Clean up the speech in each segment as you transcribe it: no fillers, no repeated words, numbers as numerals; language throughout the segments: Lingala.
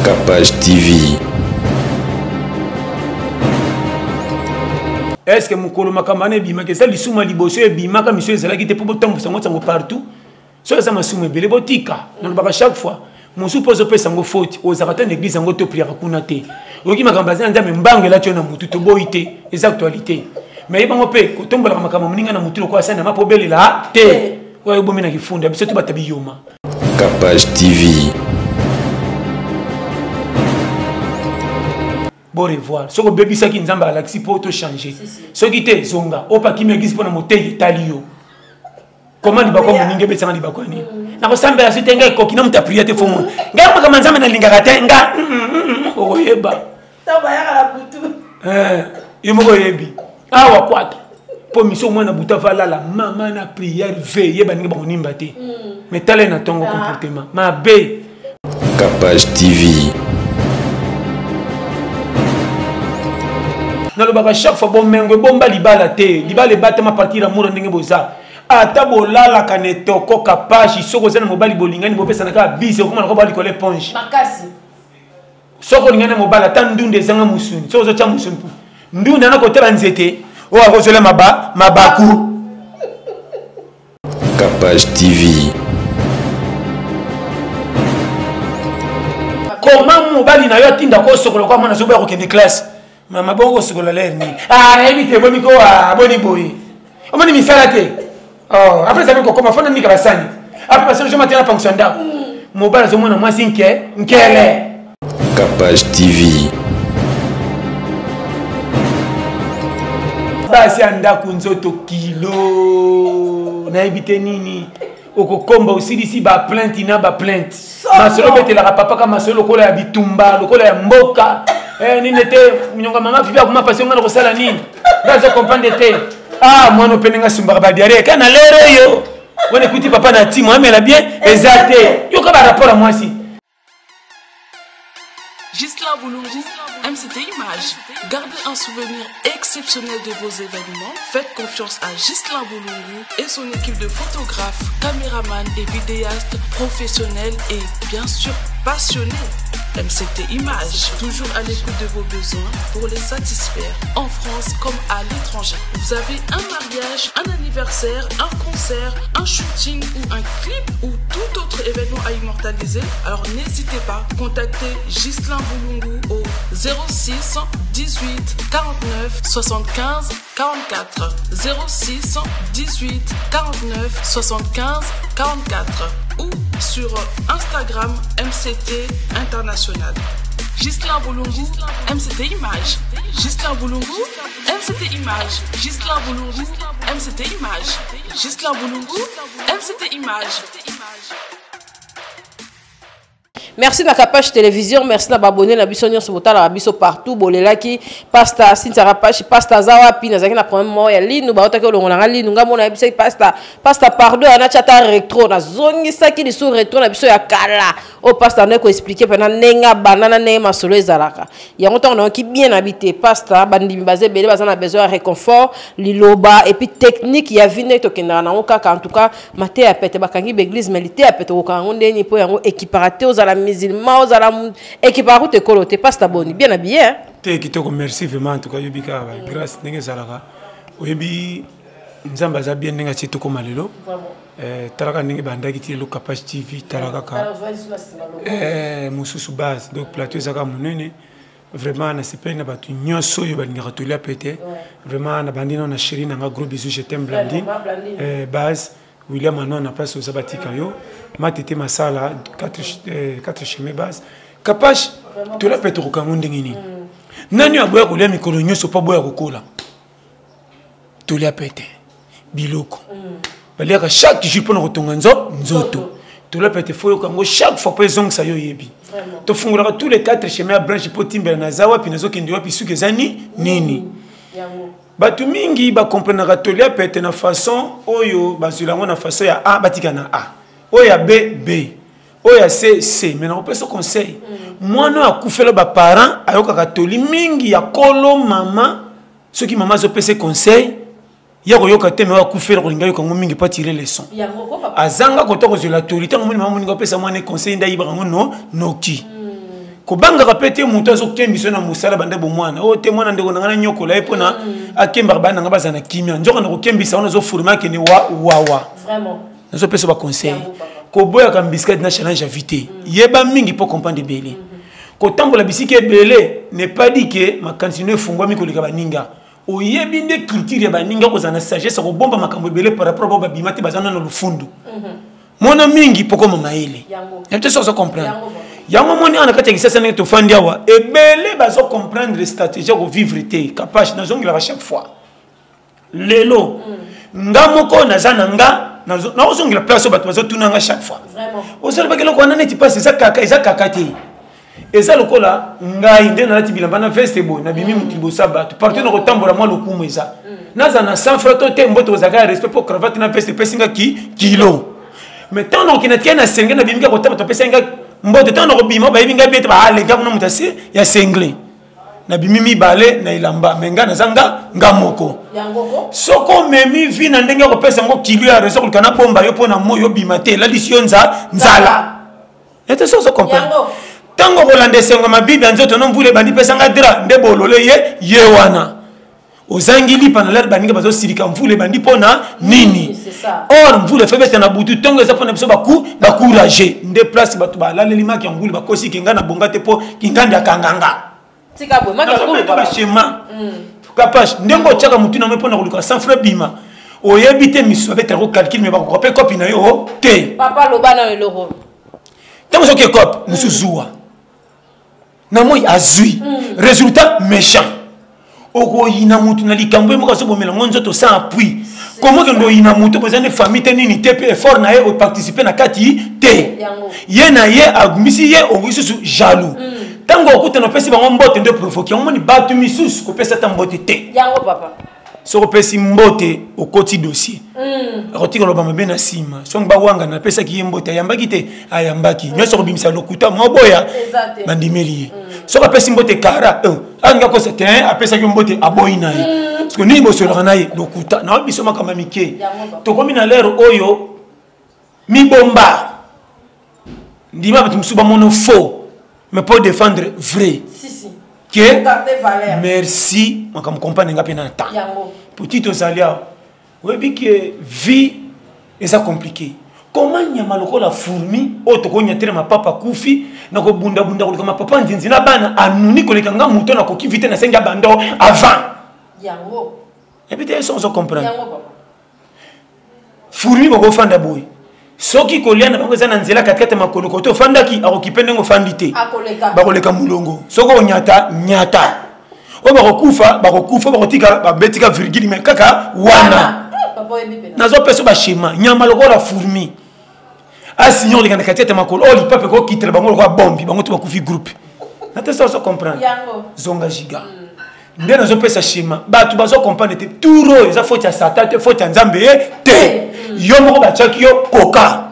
Capage TV. Est-ce que mokolo makambo wana ebimaka eza lisumu ya liboso ebimaka miso ezalaki te mpo botambwisa yango nsango partout soki eza masumu ebele botika nalobaka chaque fois mosusu mpo ozopesa yango faute ozalaka te na eglise yango to priaka kuna te oyoki makambo aza na nzambe mbango elati yo na motu toboyi te eza actualité mais yebango mpe kotombolaka makambo moninga na motu lokola asani na mapa obelela te oyo ebomi na kifunda biso to bato biyoma Capage TV. Bon revoir. Soki obebisaki Nzambe alakisi po to changer. Soki te zonga. Opa kimi eglise pona moteyi etali yo. Comment libako moninga ebetisa nga libako ya nini? Mm. Nakosambela soki te ngai ekoki na moto ya prière te fo mona. Ngai makambo Nzambe nalingaka te nga mm, mm, okoyeba. Ntango bayaka na butu. Eh, yo moko oyebi. Awa kwata. mpo miso mwana butu avalala mama na prière veye baningi bakonimba te mais tala ye na ntongo ah. comportement mabe Capage TV. Nalobaka chaque fois bomengo ebomba libala te libala ebatama partir ya mura ndenge boza ata bolalaka na etoko kapage soki oza na mobali bolingani bopesana kaka bise okoma lokola likolo eponge makasi soki olingani na mobali ata ndunda ezanga mosuni soki ozotya mosuni ndunda na kotala nzete oyo akozwela mabaku Capage TV. Comment mobali na yo atinda ko sokola kwa mwana zoba kokende classe? Mama bongo sokola l'air nini? Ah nayebi te boni ko ah boni boye. Omoni misala te. Oh, après ça kokoma fona nika basani. Après parce que je m'attends fonction ndako. Mobali azomona mwasi nke nkele. Capage TV. Basi ya ndako nzoto kilo nayebi te nini okokomba osilisi baplainte na baplainte masolo obetelaka papa ka masolo lokola ya bitumba lokola ya mboka eh, nini te nyonga mama fifi akoma pasi onga na kosala nini nga azo comprendre te ah mwana opene nga asumbaka badiare ka na lere oyo wana ekuti papa na timo amela bien eza te yoka barapport ya mwasi Gislain Boulungu, MCT Image. Gardez un souvenir exceptionnel de vos événements. Faites confiance à Gislain Boulungu et son équipe de photographes, caméramans et vidéastes professionnels et bien sûr passionnés. MCT Image, toujours à l'écoute de vos besoins pour les satisfaire, en France comme à l'étranger. Vous avez un mariage, un anniversaire, un concert, un shooting ou un clip ou tout autre événement à immortaliser, alors n'hésitez pas, contactez Ghislain Boulungu au 06 18 49 75 44 06 18 49 75 44 ou sur Instagram MCT International. Gislain Boulungu, MCT Image. Gislain Boulungu, MCT Image. Gislain Boulungu, MCT Image. Gislain Boulungu, MCT Image. Merci na Kapash Télévision, merci na babonné na biso nyonso botalaka biso partout bolelaki pasta Cynthia Kapash, pasta aza wapi nazalaki na problème moko ya linu baotaki olongola nga linu nga mona yebisaki pasta pasta pardon ana tia retro nazongisaki lisusu retro na biso ya kala oyo pasta andaki koexplike mpena ndenge abanda na ndenge masolo ezalaka yango ntango nayoki bien na bi te pasta bandimi baza ebele baza na besoin ya réconfort liloba epuis technique ya vie ndenge tokendaka nango kaka en tout cas mateya ya pete bakangi baeglise mais liteya ya pete okokanga yango ndenge nini mpo yango ekipaka te ozala musulman ozala ekipaka kutu ekolo te pasta boni bien habillé te kitoko merci vraiment en tout cas yobi kaka grâce ndenge ezalaka oyebi nzambe aza bien ndenge atie tokóma lelo eh, talaka ndenge bandaki ti lelo capage tv tala kaka eh, mosusu base donc plateau ezaka monene vraiment nasepeli na bato nyonso oyo balingaka tolia pete vraiment nabandi nao na chéri na nga gros bisou je t'aime blandine eh, base william ano na place oza batika yo matete masala 4 chemin base kapash tolia pete okokango ndenge nini mm. nani aboya kolia mikolo nyonso mpo aboya kokola tolia pete biloko mm. baliaka chaque jour mpona kotonga nzo nzoto tolia pete fo yoka yango chaque fois mpo ezongisa yo oyebi tofungolaka tous les quatre chemin ya branche mpo timbela naza wapi nazokende wapi suki eza ni nini mm. bato mingi bakomprenaka tolia pete na façon oyo bazwela yango na façon ya a batika na a oyo ya b b oyo ya c c mais nakopesa conseil mm. mwana oyo akufela baparent ayokaka toli mingi ya kolo mama soki mama azopesa conseil ya koyoka te me akufela kolinga yoka yango mingi mpo atire leçon azanga kota kozwela toli ntango moni mama moninga apesa mwana conseil nde ayibaka yango no noki hmm. Kobangaka mpe te moto azokembisa na mosala banda bomwana. Oyo te mwana ndeko na ngai nanyokola ye mpona akembaka bana na ngai bazala na kimia. Nzoka na kokembisa wana azoforme akende wawa. Nazopesa baconseil. Koboyaka mbiskate na challenge ya vie te. Yeba mingi mpo comprendre ebele. Kotambola bisika ebele n'est pas dit que makanisi no efungwami koleka baninga. Oyebi nde culture ya baninga, kozala na sagesse ya kobomba makambo ebele par rapport bao babima te, baza nano lufundu. Mona mingi mpo koma mayele. Yebi te soki ozo comprendre. Yango moni awa na kati ya Kisasa, ndenge tofandi awa, ebele bazo comprendre stratégie ya kovivre te. Kapage nazongelaka chaque fois lelo, nga moko naza na nga nakozongela place oyo bato bazotuna nga chaque fois. Ozalobaki eloko wana neti mpasi, eza kaka, eza kaka te. Eza lokola ngai nde nalati bilamba na veste boye, nabimi motu liboso ya bato partout na kotambola, mwa lokumu eza. Naza na 100 franc to te, mbote kozalaka ya respect mpo cravate na veste epesi nga ki kilo. Mais ntango nakokende tika na senge, nabimi kaka kotamba, topesi nga mbote. Ntango nakobima, bayebi ngai bien te, baalenga kuna moto ase ya sengle. Nabimi mibale na elamba, me nga naza nga moko. Soki omemi vi na ndenge ya kopesa yango kilo ya reseau, koluka nabomba yo mpo na moi obima te, elalisi yo nzala ete. Soki ozo comprendre, ntango okolanda esengo mabibi ya nzoto no, mvula ebandi, pesanga dra nde bolole ye ye wana ozangi lipa na lere, baninga bazosilika, mvula ebandi mpo na nini? Or mvula efe beta na butu, ntongo eza mpona biso baku bacourage. Nde place bato balaleli maki ya ngulu, bakosi kinga na bonga te mpo kingandi akanganga baschema. Kapage ndenge otiaka motu na moi mpona koluka sans frais bima, oyebi te misu babetaka calcul, me bakoka mpe kopi na yo te. Papa, loba na eloko. Ntango soki ekope mosusu zuwa na moi azwi résultat méchant, okoyina mutu na likambo ye moko azobomela ngo nzoto sans appui. Komo okende oyina mutu boza nde famille te, nini te, mpe effort na ye oparticipe na kati te, ye na ye agumbisi ye, okoki susu jaloux. Ntango okutana, opesi bango mbote nde provoke yango. Moni bato misusu kopesa ata mbote te. Yango papa. Soki opesi mbote, okoti dossier, akotika loba mabe na nsima. Soki bawanga napesaki ye mbote, ayambaki te, ayambaki nyonso, akobimisa lokuta moboya bandimeli ye. Soki apesi mbote kara, alingi akosa te, apesaki mbote, aboyi na ye. Parce que nini bosolaka na ye lokuta na biso makambo ya mike. Tokomi na lere oyo mibomba ndima bato mosusu bamono faux, mais pour défendre vrai que merci makambo comprendre nga mpe na temps petit tozali awa. Oyebi ke vie eza compliqué. Comment nyama lokola fourmi oyo tokonyatela mapapa akufi na kobundabunda koluka mapapa nzinzi na bana, anuni koleka nga moto nakoki vite nasengi abando avant ebi te so ozo comprendre. Fourmi bokofanda boye, soki kolia na bango eza na nzela katikati ya makolo, kote ofandaki akokipe ndenge ofandi te, bakoleka molongo. Soki onyata nyata, oyo bakokufa bakokufa, bakotika babetika virgule, me kaka wana nazopesa baschema. Nyama lokola fourmi asigne koleka na katikati ya makolo oyo lipape ekokitela bango lokola bombi, bango to bakufi groupe na te. Soso comprendre, zonga giga nde nazopesa schéma. Bato bazo comprendre te. Tour oyo eza faute ya Satan te, faute ya Nzambe ye te. Yo moko batiaki yo koka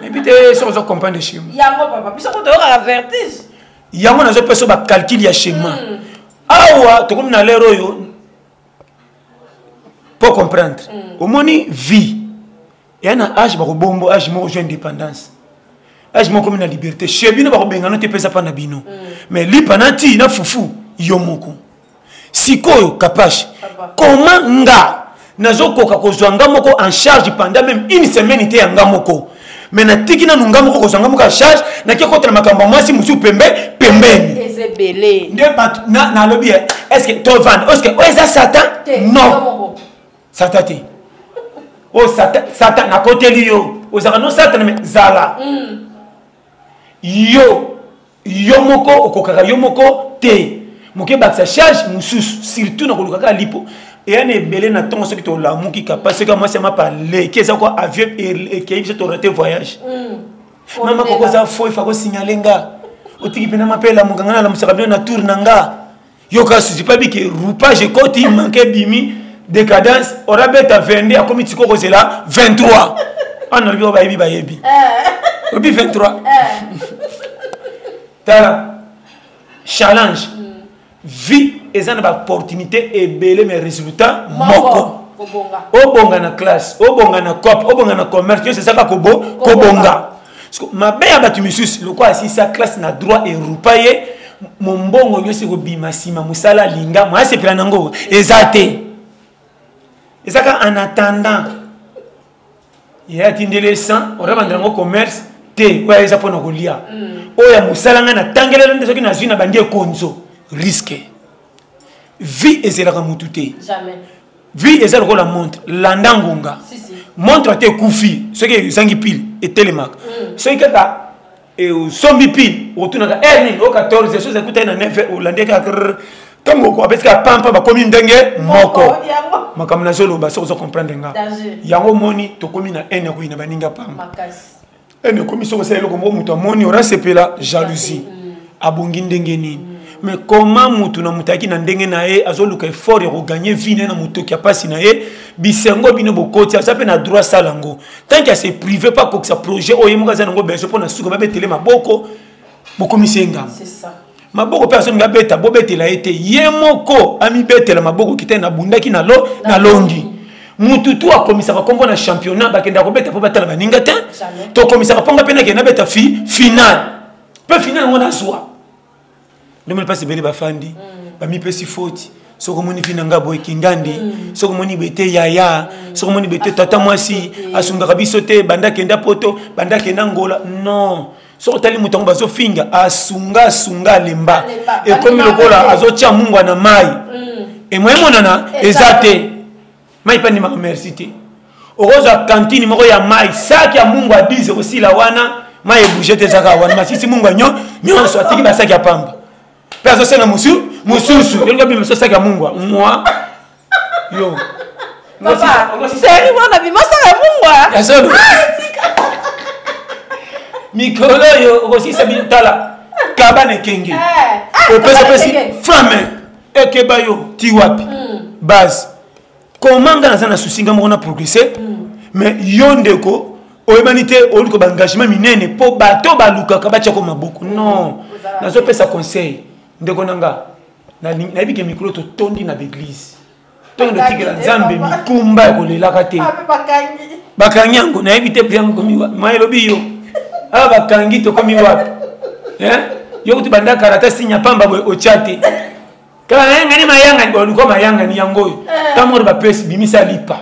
nayebi te soki ozo comprendre schéma. Yango papa, biso ko toyokaka vertige. Yango nazopesa bacalcule ya schéma. Awa tokomi na lere oyo po comprendre. Omoni vie eya na age, bakobombo age moko ozwa indépendance, age moko komi na liberté chez bino, bakobengana te, epesa mpa na bino. Mais lipa na ti na fufu yo moko. Sikoyo Kapashe, comment nga nazokoka kozwa nga moko en charge pendant même une semaine te ya nga moko, mais natiki nanu nga moko kozwa nga moko en charge, nake kotala makambo ya mwasi mosusu pembe pembeni? Nde bato nalobi, est ce que tovanda, est ce que oyo eza Satan? Non, Satan te. Oyo Satan, Satan nakoteli yo, ozalaka no Satan, me zala yo moko okokaka yo moko te. Moke bakisa charge mosusu, surtout na koluka kaka lipo eya na ebele na ntongo. Soki tolamuki kapa, soki mwasi ya mapa leki eza kwa avion ekei, biso torate voyage. Mama koko oza fo, ifa kosignale nga otiki mpena mapa elamuka, nga nalamusaka bino na tour na nga. Yoka susi mpe bike roupage ekoti manke ebimi décadence orabeta 22 akomi tiko kozela 23 ana lobi oyo bayebi bayebi obi 23. Tala challenge, vie eza na baopportunité ebele, mais résultat moko. Obonga na classe, obonga na cop, obonga na commerce, nyonso ezaka kobonga. Mabe ya bato misusu lokola asisa classe na droit erupa ye mombongo nyonso ekobima nsima mosala alinga mo asepela nango eza te, eza kaka en attendant ye atindeli 100 orabandela yango commerce te, oyo eza mpona kolia. Oyo ya mosala ngai natangelelo nde soki nazwi na bandi ekonzo risque. Vie ezelaka motu te, vie eza lokola montre, landa ngonga. Montre ate ekufi, soki ezangi pile etelemaka. Soki kaka osombi pile, otunaka heure nini? O 14, soki ekutaki na 9, olandi kaka ntango apesi kaka pampa, bakomi ndenge moko. Makambo nazoloba, soki ozo comprendre nga yango, omoni tokomi na haine ya koyina baninga pamba. Haine ekomi soki osala eloko moko, moto amoni orasepela, jalousie. Abongi ndenge nini? Mais comment mutu na mutu ayaki na ndenge na ye, azoluka effort ya koganye vie na ye na motoki ya mpasi na ye, bisengo bino bokoti, aza mpe na droit asala yango tant que ase privé mpo akokisa projet oyo ye moko aza nango besoin mpo na suka babetele maboko. Bokomisi ye ngambo maboko mpe azolinga abeta, bobetela ye te, ye moko amibetela maboko. Kita nabundaki na lo nalongi. Mutu tu akomisaka nkombo na championnat, bakendaka kobeta mpo batala baninga te. Tokomisaka mponga mpe nakende nabeta fi final mpe final yango nazwa. Ndomoni mpasi ebele bafandi, bamipesi foti. Soki omoni vi na nga boye kingandi, soki omoni boye te yaya, soki omoni boye te tata mwasi asungaka biso te, banda kenda poto, banda kenda ngola. Non, soki otali moto yango bazofinga, asunga asunga alemba, ekomi lokola azotia mungwa na mai, emoye monana eza te. Mai mpe andimaka merci te. Okozwa kantine moko ya mai, saki ya mungwa ya 10 ekosila wana, mai ebouge te, ezaka wana masisi mungwa nyonso atiki basaki ya pamba mpe azosenga mosu mosusu yolinga bima so saki ya mungwa mwa yo. Seri mwana bimasaka ya mungwa. Ya solo mikolo oyo okosisa bino, tala kaba na ekenge, opesa opesi flame ekeba yo ti wapi. Base comment nga naza na susi nga moko na progresse, mais yo ndeko oyebani te, oluka baengagement minene mpo bato balukaka batiako maboko. Non, nazopesa conseil ndeko na nga, nayebi ke mikolo totondi na baeglise, ntongo totikela Nzambe mikumba ya kolelaka te. Bakangi yango, nayebi te yango komi wapi, ma elobi yo awa bakangi tokomi wapi? Yo kutu banda karata sinya pamba boye otya te kaka nayangani mayangani, baluka mayangani yango oyo ntango moko bapesi bimisa lipa.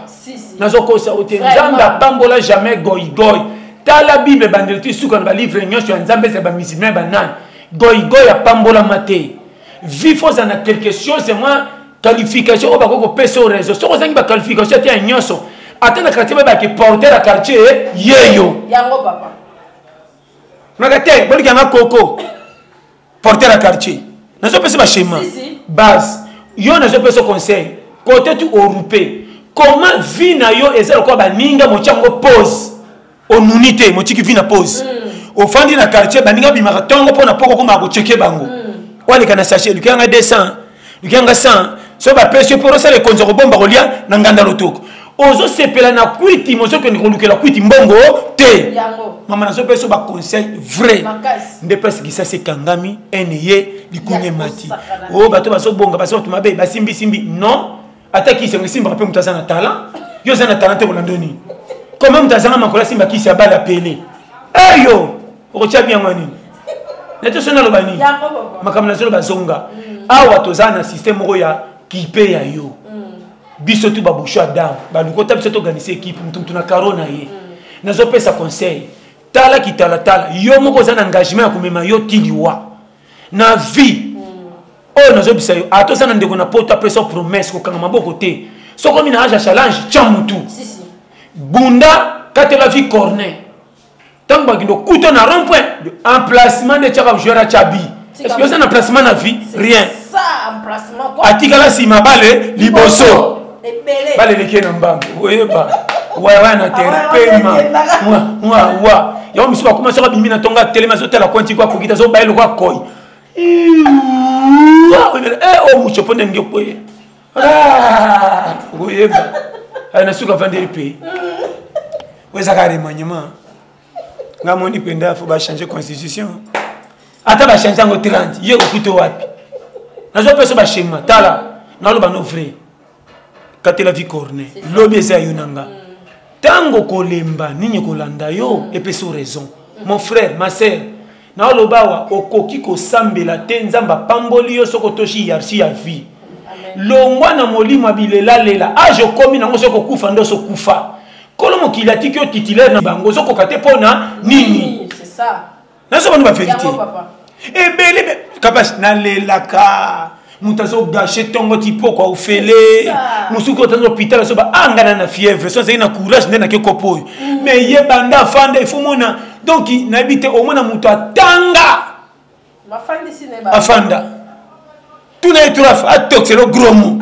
Nazokosa o te, Nzambe apambola jamais goigoi. Tala Bible ebandeli ti suka na balivre nyonso ya Nzambe, ezala bamusulman, banani, goigoi apambolama te. Vie fo ozala na quelque chose, mwa qualification oyo bakoki kopesa yo réseau. Soki ozangi baqualification ate ya nyonso, ata na quartier bayebaki porter ya quartier yeyo. Yango papa. Naka te boliki yanga koko porter ya quartier, nazopesa baschema base. Yo nazopesa conseil côté tu orupe comment vie na yo eza lokola baninga motia yango pause, onuni te, motiki vie na pause. Ofandi na quartier, baninga bimaka ntongo mpo na poko komaka kocheke bango. Oaleka na sachet, luki yanga 200, luki yanga 100, so bapesi yo mpo osala ekonzi ya kobomba kolia na nganda lotoko, ozosepela na kwiti, mozokende kolukela kwiti mbongo te. Mama, nazopesa yo baconseil vrai nde place kisasi ekangami ene ye likunya emati oyo bato bazobonga, baza bato mabe, basimbisimbi. Non, ata kisi yango esimbaka mpe moto aza na talent, yo oza na talent te, kolanda nini? Comment moto azanga makolo asimba kisi ya bala pele eyo okotya biyango nini? Nete so naloba nini? Makambo nazoloba zonga awa, toza na système moko ya kipe ya yo. Biso tu babusho ya dame balukota biso, toganisa ekipe mutu mutu na karo na ye. Nazopesa conseil, tala kitalatala, yo moko oza na engagement ya komema yo ti liwa na vie oyo. Nazobisa yo, ata oza na ndeko na poto apesa promesse, kokanga maboko te. Soki omi na age ya challenge, tya mutu bunda, katela vie cornet. Ntango bakende okuta na rond point, emplacement nde tiaka joueur atya bi. Est ce que oza na emplacement na vie? Rien, atikala nsima bale liboso, bale eleki na mbango, oyeba wayawaya na terrain pema mwa wa yango. Misu bakoma soki abimi na ntongo, atelemi, azotala kwanti ko akokita, azobaye lokola koi o mucho mpo ndenge koye okoyeba na suka avandeli mpe oyo ezaka remaniement. Nga moni mpenza fo bachange constitution, ata bachange yango 30, ye okuta wapi? Nazopesa baschema, tala naloba no vrai, katela vie corne, lobi eza yo na nga. Ntango kolemba nini kolanda yo, epesi raison. Mon frère, ma sœur, naoloba awa, okoki kosambela te, Nzambe apamboli yo soki otosi hiérarchie ya vie. Longwa na molimo ya bilelalela, age okomi nango soki okufa nde osokufa. Kolo mokili atiki yo titulaire na bango, ozokoka te mpo na nini? Nazobana ba vérité. Ebele kapasi nalelaka moto azogashe ntongo ti pokwa ofele mosuku oyo aza hôpital azoba angana na fièvre so azali na courage nde nake kopo oyo mais ye banda afanda ifo mona donc nayebi te omona moto atanga afanda tuna ye turafa atokiselo gros mot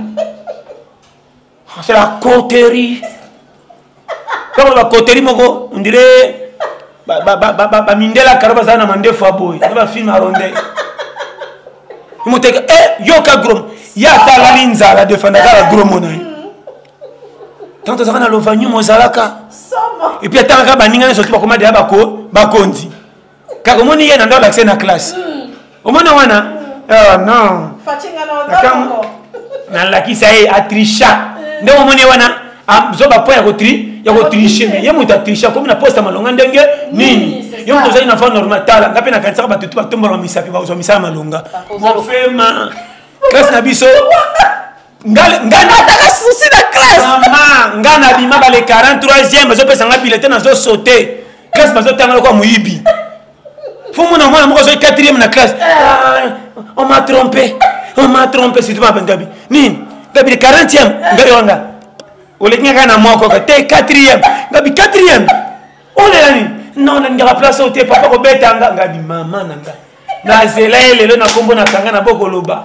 c'est la coterie ntango ba coterie moko on dirait bamindela kala bazala na mandefu ya boye na bafilme ya ronde moteka e yoka grom ye ata alali nzala defanda kaka gromo na ye ntango tozalaka na lovanyuma ozalaka epuis atangaka baninga nyonso ti bakoma deya bakonzi kaka omoni ye na ndo alakise na classe omona wana oh, non nalakisa ye atricha nde omoni ye wana azo bapoint ya kotri ya kotriche me ye moto atriche akomi na poste ya malonga ndenge nini yo moto ozali na voi normal tala nga mpe nakanisaka bato tu batombolaka misapi bakozwa misala malonga mofema classe na biso ngataka susi na classe mama nga nabima bale 43e bazopesa nga bilete nazosaute classe bazotanga lokola moyibi fo mona mwana moko azoi 4e na classe ah, on m'a trompé, on m'a trompé surtout babangabi nini ngabi le 40e ngai wanga oleki nga kaka na moko te 4e ngabi 4e olela nini non nalingaka place oyo te papa kobeta nga ngabi mama na nga nazela ye lelo na nkombo na kanga na bokoloba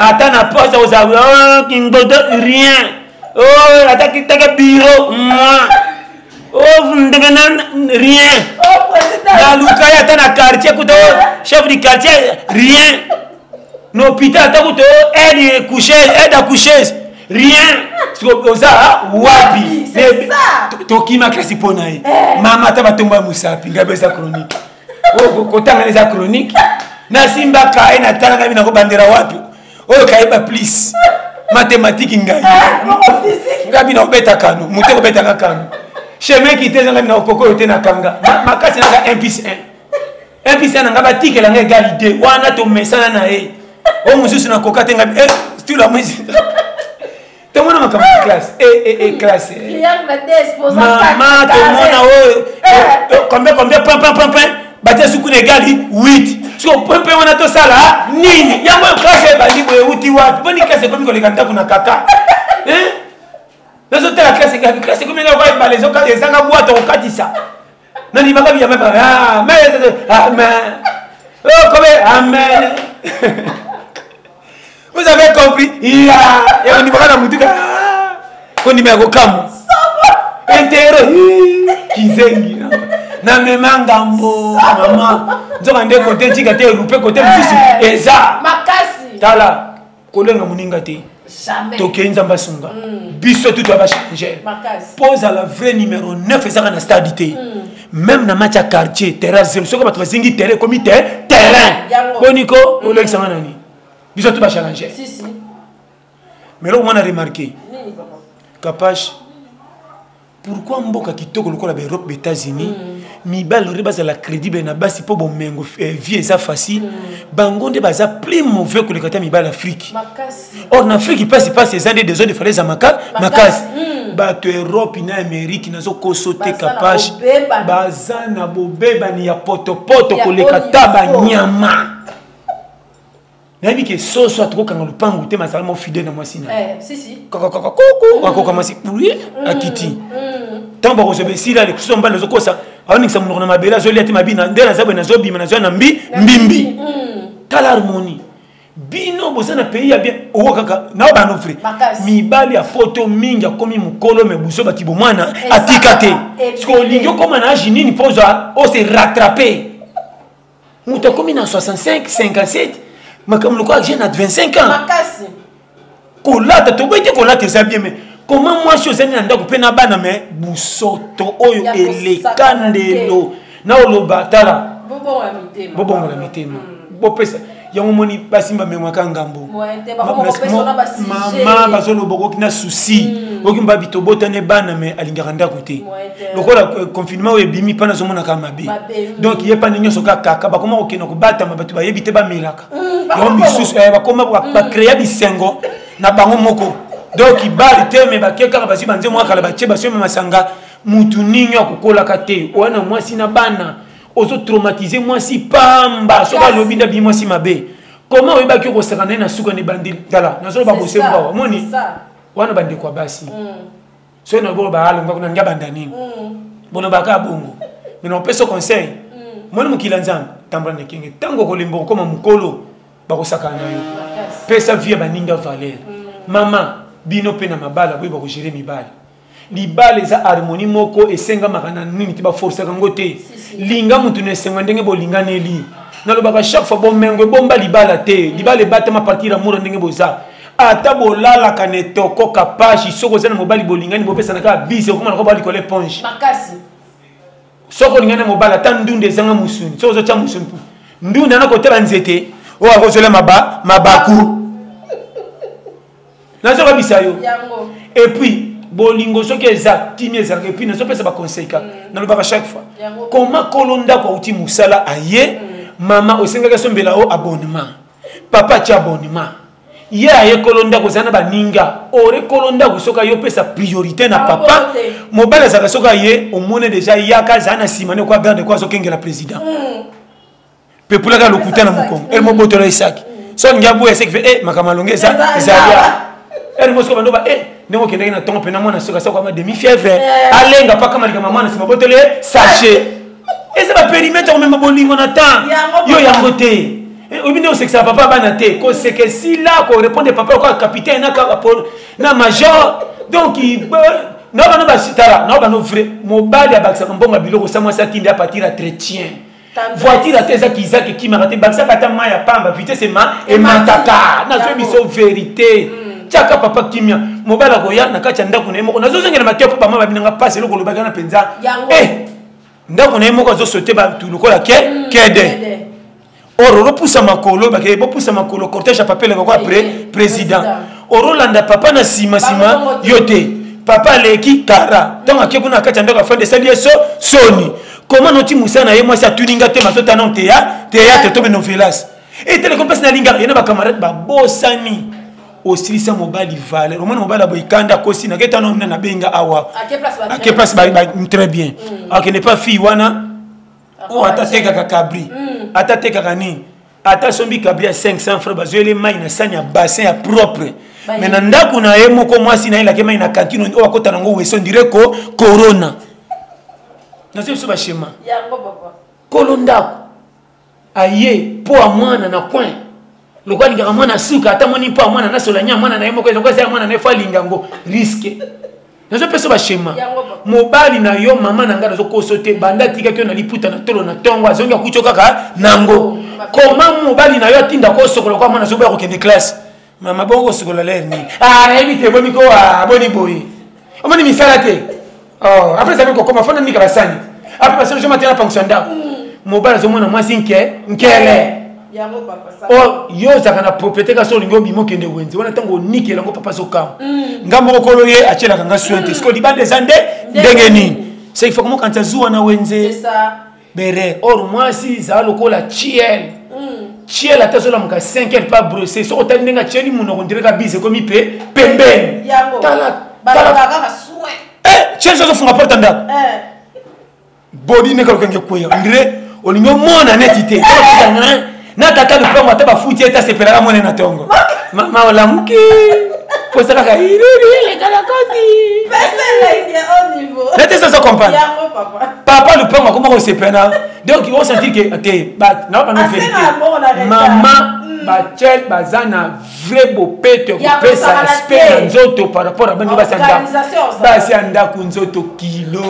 ata na poste ozala oh, kingodo rien oh, ata kitaka bureau moi oh, ndenge na rien naluka ye ata na quartier kuta chef du quartier rien na hôpital ata kuta aide coucheuse, aide accoucheuse rien. Oza wapi? Tokima klasi mpo na ye mama ata batomba ya mosapi ngai eza chronique kotanga eza chronique nasimbaka ye natala ngai nakobandela wapi oyo kayeba plus mathématique ngai ngai bina kobeta kano moto ekobetaka kano chemin kite eza ngai bina kokoko oyo te nakanga makasi naka 1 plus 1 1 plus 1 na ngai batikela ngai egali 2 wana tomesana na ye oyo mosusu nakoka te ngai tula mwisi tomona makambo ya classe classe mama tomona oyo combien combien point point point point batia suku na egali 8 siko point point wana tosala nini yango oyo classe ebandi boye euti wapi boni classe ekomi koleka ndako na kaka nazotala classe egabi classe ekomi nga ebale ezanga bwato kokatisa nandimaka biyamba amen amen oh kobe amen vous avez compris ya ya kondimaka na mutu kondima ya kokamwa intero kizengi namema ngambo mama nzoka nde kote ntika te erupe kote mosusu eza tala kolenga moninga te tokei nzambe asunga biso tutu ya bachangeur mpo ozala vrai numéro 9 ezaka na stade te même na match ya quartier terrain zero soki bato bazingi terrain ekomi te terrain boniko olekisanga nani biso tu bachallenger mais eloko mwana remarqué kapache pourquoi mboka kitoko lokola baeurope baétats-unis mibali ore bazala crédible na basi mpo bomengo vie eza facile bango nde baza plus mauvais koleka ta mibali afrique or na afrique mpasi mpasi eza nde desordre fale eza makasi bato europe na amérique nazokoso te kapache baza na bobebani ya potopoto koleka ta banyama nayebi ke soso atokokanga lopango te mazala mo fidèle na mwasi na kokokokoko akoka mwasi puye akiti ntango bakozwa besila lisusu mobali azokosa aoningisa monoko na mabele azolia te mabina nde naza boye nazobima nazwa na mbi mbimbi tala harmonie bino boza na pays ya bien owo kaka nao bano vrai mibali ya poto mingi akomi mokolo me buso bakibo mwana atika te siko olingi okoma na age nini mpo ozwa ose rattrape moto akomi na 65 57 makambo lokola jeune à 25 ans kolata toboyi te kolata eza bien mais comment mwasi ozali na ndako mpe na bana me busoto oyo eleka ndelo na oloba tala bobongola mitema. Bopesa yango moni basi bamemaka ngambo. Mama bazoloba okoki na souci. Okoki mbabi tobotane bana me alingaka ndako te. Lokola confinement oyo ebimi mpa nazomonaka mabe. Donc ye pani nyonso kaka kaka bakoma kokende kobatama bato bayebi te bamelaka. Yango misusu bakoma bacréa bisengo na bango moko. Donc bali te me bake kaka bazwi banzembo kala batie basombi masanga mutu nini akokolaka te wana mwasi na bana ozo traumatiser mwasi pamba soki alobi nde abimi mwasi mabe. Comment oyebaki okosaka na ye na suka na ebandeli? Tala nazoloba bosembo awa omoni wana bandeko ya basi soki na bolo baalonga kuna nga banda nini bolobaka bongo mais na opesa conseil moni mokili ya Nzambe tambola na ekenge ntango okolemba okokoma mokolo bakosakana na yo pesa vie ya baninga valeur. Mama bino mpe na mabala boyeba kogere mibali. Libala eza harmonie moko esengamaka na nini te baforsaka yango te. Linga mutu na esengo ndenge bolinganeli. Nalobaka chaque fois bomengo ebomba libala te. Libala ebatama partir ya mura ndenge boza. Ata bolalaka na etoko kapashi soki oza na mobali bolingani bopesana kaka bise okoma na koba likolo éponge. Makasi. Soki olingani na mobali ata ndunda ezanga musuni soki ozotia musuni ndunda na kotala nzete oyo akozwela mabaku. Nazokabisa yo. Et puis bolingo soki eza timi ezalaka et puis nazopesa baconseil kaka. Nalobaka chaque fois. Comment kolo ndako auti mosala aye mama osengaki asombela o abonnement. Papa atia abonnement. Ye aye kolo ndako oza na baninga. Ore kolo ndako soki aye opesa priorité na papa. Mobali azalaka soki aye omone déjà yaka aza na nsima ne kwa garde kwa azokengela président. Pepulaka lokuta na mokongo. El mobotola esaki. So ngi abuya esaki fe eh makambo alonge eza eza. El mosiko bando ba eh ndenge okendaki na ntongo mpena mwana soki asako ama demi fièvre. Alenga paka malika mama na nsima botole sachet. Eza ba périmètre komema bolingo na temps. Yo yango te. Oyebi nde osekisaka papa bana te. Koseka esila korépondre papa lokola capitaine na kaka na major. Donc na bano basitala na bano vrai mobali abakisaka mbongo ya biloko sa mwasi atindi a partir ya chrétien. Voiture ata eza kizaki ekimaka te bakisaka ata mai ya pamba vitesse emataka. Nazoyebi biso vérité. Tiaka papa kimia mobali akoya na kati ya ndako na ye moko nazozongela mateya mpo bama babinanga mpasi eloko olobaki wana mpenza. Ndako na ye moko azosote bato lokola ke kede. Or oropusa makolo bake bopusa makolo cortège ya papa eleka kwa président. Orolanda papa na nsima nsima yo te. Papa aleki kara ntango ake kuna na kati ya ndako afandi esali ye so soni. Comment noti mosala na ye mwasi atuninga te mazota non théâtre to benovelas. Eteleko mpasi nalingaka ye na bacamarade babosani. Osilisa mobali valeur omona mobali aboyi kanda akosi naketa no nabenga awa ake place très bien. Akende pa fille wana oyo ata tekaka kabri ata tekaka nini ata asombi kabri ya 500 francs bazweli mai na sani ya bassin ya propre. Mais na ndako na ye moko mwasi na ye lake mai na cantine oyo akota nango weso ndire ko corona. Nazo biso ba schéma. Kolo ndako aye po ya mwana na coin. Lokola alingaka mwana suka ata moni po ya mwana nasola nya mwana na ye moko lokola eza ya mwana na ye fo alinga yango risque. Nazopesa ba schéma. Mobali na yo mama na ngai nazokoso te banda atikaki yo na liputa na tolo na ntongo azongi akuti yo kaka nango. Comment mobali na yo atinda kosokola kwa mwana azoboya kokende classe? Mama bongo kosokola lere nini? Ah nayebi te boni ko boni boye. Omoni misala te. Oh après ça kokoma fona nika basani. Après basani je matela fonction ndako. Mobali azomona mwasi nke nkele. Oh yo ozalaka na propriété kasi olingi obima okende wenze wana ntango onikela yango papa azokama. Nga moko kolo ye atielaka nga soin te. Sikoyo libanda eza nde ndenge nini? C'est il faut comment kanisa zuwa na wenze. Bere or mwasi ezala lokola chiel. Chiel ata azolamuka 5 heures pas brossé. Soki otali ndenge atieli monoko ndire ka bise ekomi pe pembeni. Tala tala. Eh chiel azofunga porte ndako. Bodi ndenge lokenge kweya ndire olingi omona neti te. Na tata lupango ata bafuti ete asepelaka mone na ntongo. Mama olamuki posa kaka iriri eleka na koti. Nete sozo comprendre. Papa lupango akoma kosepela. Donc ils vont sentir que te ba na ba vérité. Mama bachel baza na vrai bopeto ya kopesa aspect na nzoto par rapport à bani basi ya ndako. Basi ya ndako nzoto kilo.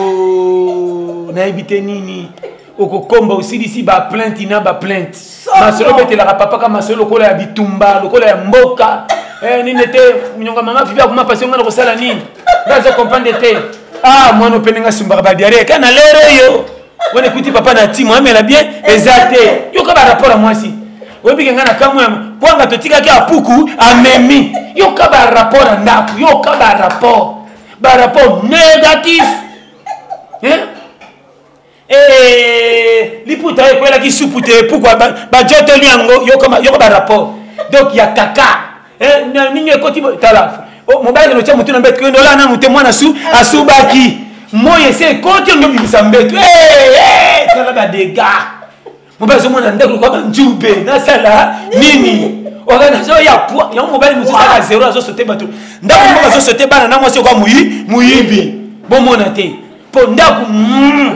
Nayebi te nini. Okokomba osilisi ba plainte na ba plainte. Masolo obetelaka papa ka masolo lokola ya bitumba, lokola ya mboka. Nini te nyonga mama fifi akoma pasi nga na kosala nini? Nga zo comprendre te. Ah mwana opende nga sumbaka ba diarrhée kana lero yo. Wana ekuti papa na timu amela bien eza te. Yoka ba rapport ya mwasi. Oyebi ke ngai na kamwe kwanga totikaki apuku amemi. Yoka ba rapport ya ndako, yoka ba rapport. Ba rapport négatif. Hein? Eh, liputa oyo ekwelaki supu te pourquoi bajoteli yango yoka ba rapport. Donc ya kaka. Eh, nini ekoti tala. Oh, mobali kende otya motu na mbeto kende olala nanu te mwana su asubaki moi esi ekoti olingi obimisa mbeto. Eh, eh, tala ba dégâts. Mobali azomona ndako lokola banjube nasala nini ya poa yango mobali mosusu kaka zero azosote bato ndako moko azosote bana na mwasi okoa moyibi bomona te mpo ndako mm.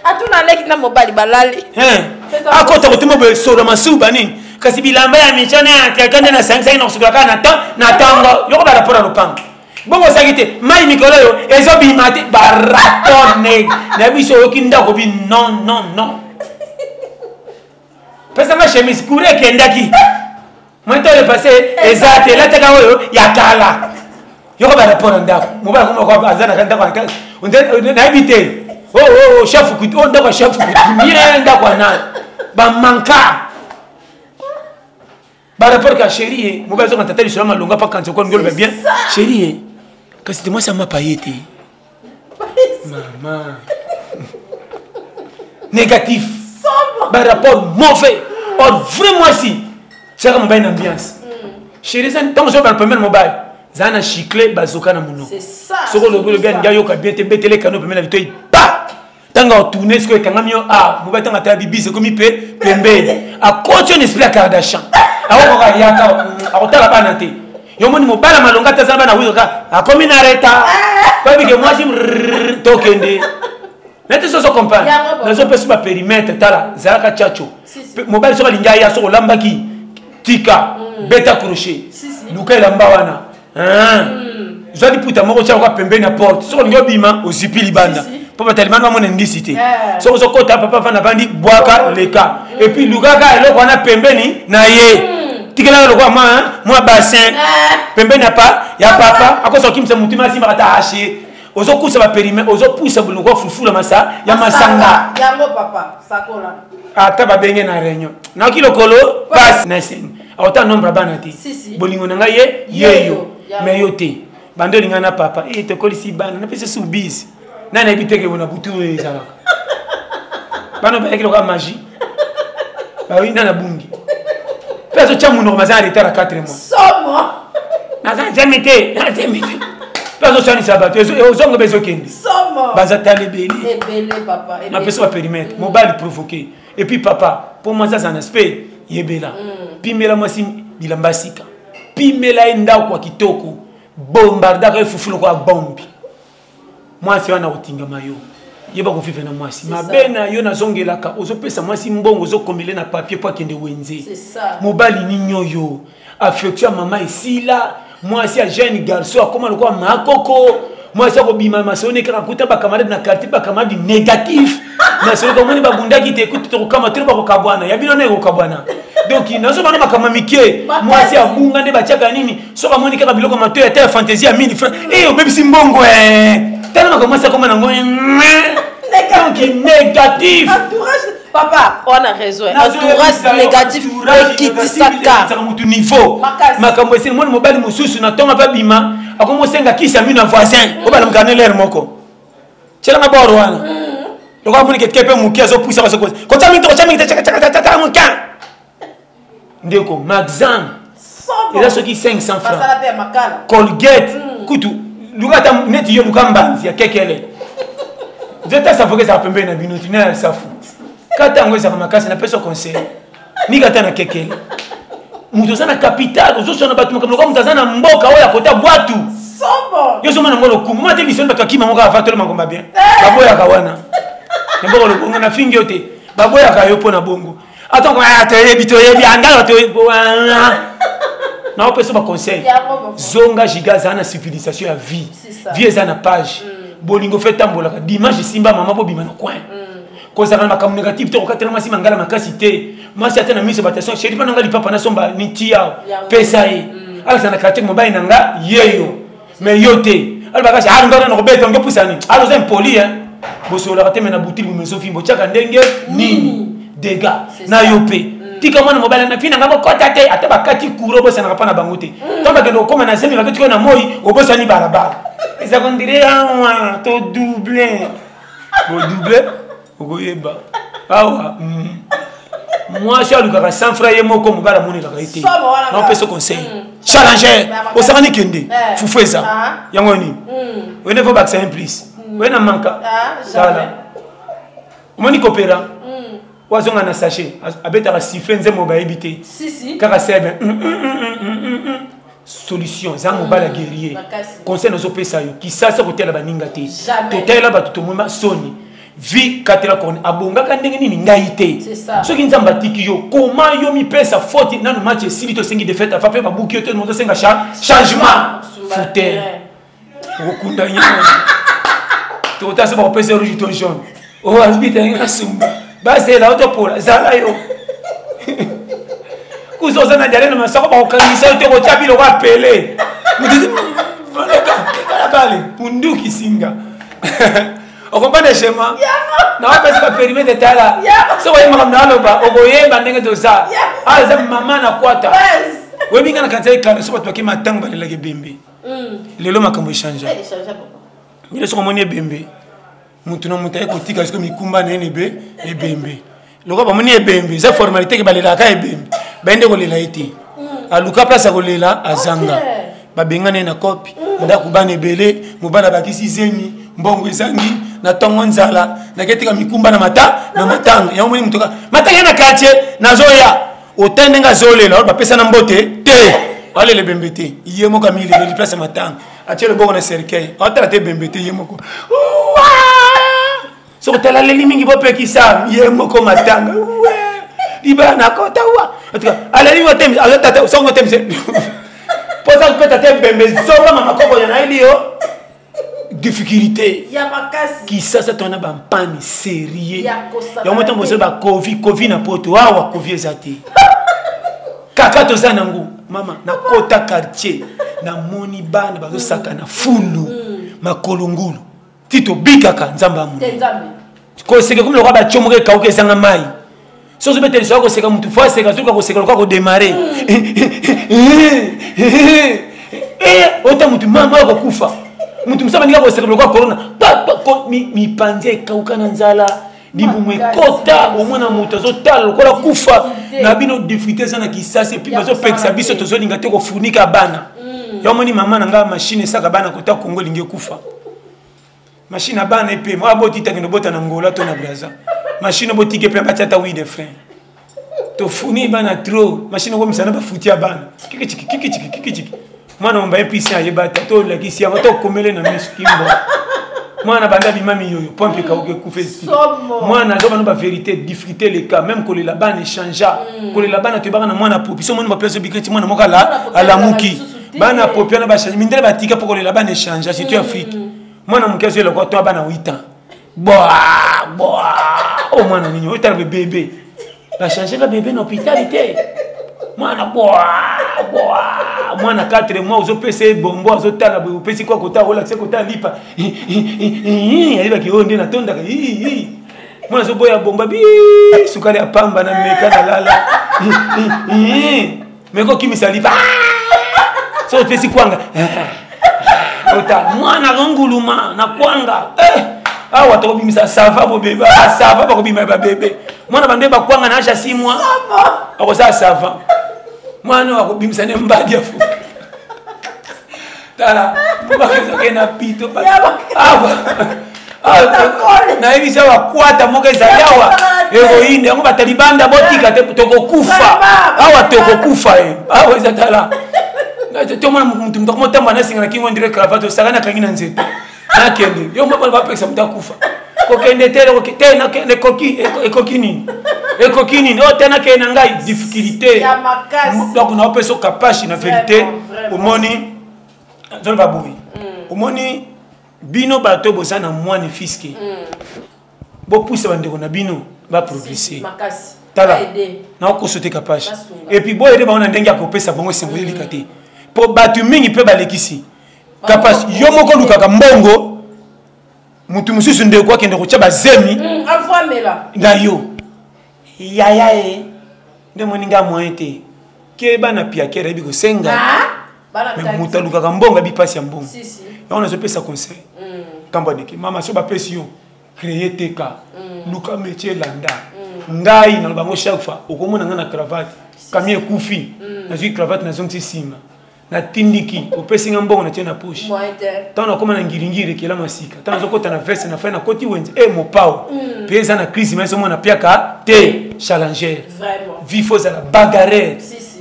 Atuna leki na mobali balali akota kotuma boye solo masuba nini kasi bilamba ya michana ya tiaka nde nasangisaki na kosukola kaka na ntango yoko barapport ya lopango bongo osaki te mai mikolo oyo ezobima te barapport na biso oyoki ndako bi non non non pesanga chemise courant ekendaki moto oyo passe eza te elataka oyo ya kala yoko barapport na ndako mobali akomaka aza na ndako nayebi te oh, oh, chef coutu oh, ndako ya chef coutumier ndako ya nani bamanka barapport ka chéri ye mobali azoka tata lisolo malonga mpa kanisa okwa ngoloba bien chéri ye kasi te mwasi amapa ye te mama négatif barapport mauvais or vrai mwasi tiaka mobali na ambiance chéri eza ntango ozoba pembeni mobali zala na chicle bazoka na monoko soki olobi olobi alingi ayoka bien te betele kano pembeni na litoi pa ntango atourne sikoyo ekangami yo a mobali ntango atala bibisi ekomi mpe pembeni akoti yo na esprit ya Kardashian akokoka yaka akotala bana te yo moni mobala malonga te aza bana wikaka akomi na reta babike mwasi tokende nete soso comprendre nazopesa baperimetre tala zalaka chacho mobali soki alingi aya soki olambaki tika beta crochet luka elamba wana zwa liputa moko tia lokola pembeni ya porte soki olingi obima ozipi libanda mpo batalimani bamona ndisi te soki ozokota papa fanda vandi bwaka leka epuis lukaka eloko wana pembeni na ye tikelaka lokola mwa bassin pembeni ya pa ya papa akosa kokimisa motu ma asimbaka ta hache ozokusa baperime ozopusa lokola fufula masa ya masanga yango papa sakola ata babenge na réunion nayoki lokolo pasi na esengo akota nombre ya bana te bolingo na ngai ye yeyo me yo te bando olinga na papa e tokolisi bana napesi su bise nani nayebi teke bona butu oyo ezalaka bana bayaki lokola magie bayi nani abungi mpe azotya monoko baza na retard ya 4 mois naza nzemi te nazemi te mpe azosanisa bato ozonga mpe ezokende baza tala ebele napesi baperimetre mobali provoqué et puis papa mpo mwasi aza na aspect yebela pimela mwasi bilamba sika pimela ye ndako ya kitoko bombardaka ye fufu lokola bombi mwasi wana kotingama yo yeba kovive na mwasi mabe na yo nazongelaka ozopesa mwasi mbongo ozokomele na papier mpo akende wenze mobali nini oyo affection ya mama esila mwasi ya jeune garçon akoma lokola makoko mwasi akobima masoni kaka kuta bakamarade na quartier bakamarade négatif masoni komoni babundaki te kutu tokokama tolo bakokabwana ya bino na ekokabwana donc nazobana makambo mike mwasi abunga nde batiaka nini soki amoni kaka biloko matoi ata ya fantaisie ya 1000 francs e obebisi mbongo tala makambo mwasi akoma nango donc négatif papa wana raison entourage négatif ekitisaka motu niveau makambo esili mwana mobali mosusu na ntongo avabima akomi osenga kisi ya mino ya voisin obalamukana na lere moko tielanga bor wana lokola amoni ketike mpe moke azopusa kotya mingi te kotya mingi te moke ndeko maxam eza soki 500 francs colgate kutu luka ata neti yo luka mbanzi ya kekele nzete safoka ezalaka pembeni na bino tina ya safu kata yango ezalaka makasi napesa conseil nika ata na kekele moto oza na capital ozoswana bato makambo lokola moto aza na mboka oyo akota bwatu yo ozomona yango lokumu mona te lisoni bato akima yango kaka fatole makomba bien baboyaka wana na mboka lokongo na fingi yo te baboyaka yo mpo na bongo atongo toyebi toyebi angala toyebi naopesa baconseil zonga giga azala na civilisation ya vie vie eza na page bolingo fe etambolaka dimanche esimba mama bobima na coin kozala na makambo négatif te kokatela mwasi mangala makasi te mwasi ata na miso batation sheri mpa na nga lipapa nasomba niti awa pesa ye alakisa na quartier mobali na nga yeyo mais yo te alobaka si ah ngana nakobeta nge pusa nini alo oza impoli hein bosololaka te me na butili bomezo fimbo tiaka ndenge nini dégâts na yo mpe. Tika mwana mobali na fina nga bokota te, ata bakati courant obosanaka mpa na bango te. Ntango bakende kokóma na zemi bakoti na moi, obosani balabala. Eza kondire awa to double. Bo double okoyeba. Awa mwasi alukaka 100 francs ye moko, mobali amonelaka ye te. Naopesa conseil. Challenger, osakani kende fufu eza yango nini? Oyende fo bakisa un plus. Oye na manka. Tala. Omoni kopera. Wazonga na sachet abetaka siffle nzembo bayebi te kaka sebe solution eza mobali ya guerrier. Conseil nazopesa yo, kisasa kotela baninga te, totalela bato tomema soni vi katela kone abongaka ndenge nini ngai te. Soki Nzambe atiki yo, koma yo mipesa faute nanu match esili, tosengi défaite afa mpe babuki yo te, mozosenga changement fouter okokunda nyama tokota so bakopesa rouge to jaune oyo arbitre yangi nasumba bazela otopola zala yo kuza oza na diale na masako bakokangisa yo te kotya biloko apele bale munduki singa okompane schéma nawapesa baperimetre. Tala, soki oye makambo naloba okoyeba ndenge toza awa. Eza mama na kwata oyebi nga na kanisa ekala so bato bake matango balelaka ebembe. Lelo makambo echange. Lelo soki omoni ebembe, mutu na moto aye kotika siko mikumba na ye nebe ebembe. Lokola bamoni ebembe eza formalité ke balelaka ebembe, baye nde kolela ye te. Aluka place ya kolela azanga, babengana ye na kope ndako, bana ebele, mobali abakisi zemi, mbongo ezangi na ntongo, nzala, naketika mikumba na mata na matanga yango. Moni moto matanga ye na quartier nazoya ota ndenge azolela oyo bapesa na mbote te, alela ebembe te, ye moko amileleli place ya matanga, atie loboko na cercueil, aotala te ebembe te, ye moko soki otala aleli mingi, bopekisa ye moko matanga libala nakota wa. En tout cas aleli otemisa, azotata soki otemisa mpoza kopeta te ebembe zonga mama koko ya nayeli yo difficulté. Kisasa tona bampani sérieux yango ntango bozali bacovi covi na poto awa, covi eza te kaka toza nango. Mama, nakota quartier, namoni bana bazosaka na fulu makolo ngulu ti tobikaka. Nzambe amoni koseka komi lokola batio moko ekauka ezanga mai. Soki ozobeta liso ya koseka, mutu fo aseka, soki koseka lokola kodemare ota mutu mama akokufa, mutu mosusu abandika koseka lokola corona, mipanzi ekauka na nzala, libumu ekota, omona moto azotala lokola kufa na bino. Difficulté eza na kisasi et puis bazopekisa biso, tozolinga te kofunika bana. Ya omoni mama na ngai, machine esaka bana kota Kongo elingi ekufa, machine ya bana epema aboti takende obota na Ngola to na Braza, machine obotiki epe batia ata wi de frein. Tofuni bana trop, machine okomisa na bafuti ya bana kikichiki kikichiki kikichiki. Mwana omba episi ayeba te, tolakisi yango, tokomele na miso kimbo. Mwana banda bima miyoyo pompe ekauki ekufa esi mwana azoba no bavérité. Difficulté leka même kolela bana echangea kolela bana toyebaka na mwana popi so omoni baplace obiketi mwana moko alamuki bana popi wana bachange mindele batika mpo kolela bana echangea surtout Afrique. Mwana moke azoyela kwa to bana 8 ans boa boa o mwana nini otala bebebe bachange ka bebe na hôpital te, mwana boa boa mwana 4 mois ozopesa ye bombo, azotala boye, opesi kwa kota olakisa kota lipa, ayebaki oyo nde natondaka. Mwana azoboya bomba bi sukali ya pamba na meka na lala meka okimisa lipa so opesi kwanga ota mwana azonguluma na kwanga. Awa tokobimisa sava bobebe sava bakobima babebe mwana bande bakwanga na age ya 6 mois akosala sava mwana oyo akobimisa ne mbadi ya fufu. Tala bakezoke na pito awa, nayebisa bakwata moko ezali awa héroïne yango batalibanda botika te, tokokufa awa, tokokufa ye awa eza. Tala, tomona mutu mutu akomotambola nasinga na kingo ndire cravate osaka nakangi na nzete nakende yo moko bapekisa moto akufa kokende te te ekoki ekoki nini ekoki nini oyo te nakende na ngai difficulté. Donc naopesa okapashi na vérité, omoni nzoloba boye, omoni bino bato boza na mwana fiske, bopusa bandeko na bino baprogresse. Tala, nakokoso te kapashi et puis boyede bango na ndenge ya kopesa bango esengo elika te, mpo bato mingi mpe balekisi kapashi. Yo moko olukaka mbongo, motu mosusu ndeko akende kotya bazemi na yo yaya ye. Nde moni nga moyen te. Keba na piakere ayebi kosenga. Ah, Mais moto alukaka mbongo ayebi mpasi ya mbongo. Yango nazopesa conseil. Nkambo adeke mama so bapesi yo créer teka. Luka métier landa. Ngai naloba yango chaque fois okomona ngai na cravate. Kami ekufi. Nazwi cravate nazongisi nsima. Natindiki opesi nga mbongo natie na poche. Ntango nakóma na ngiringiri ekela masika. Ntango nazokɔta na veste na fai nakoti wenze e mopao. Mpe eza na crise mais ezomona piaka te challenger. Vie faut ozala bagarre.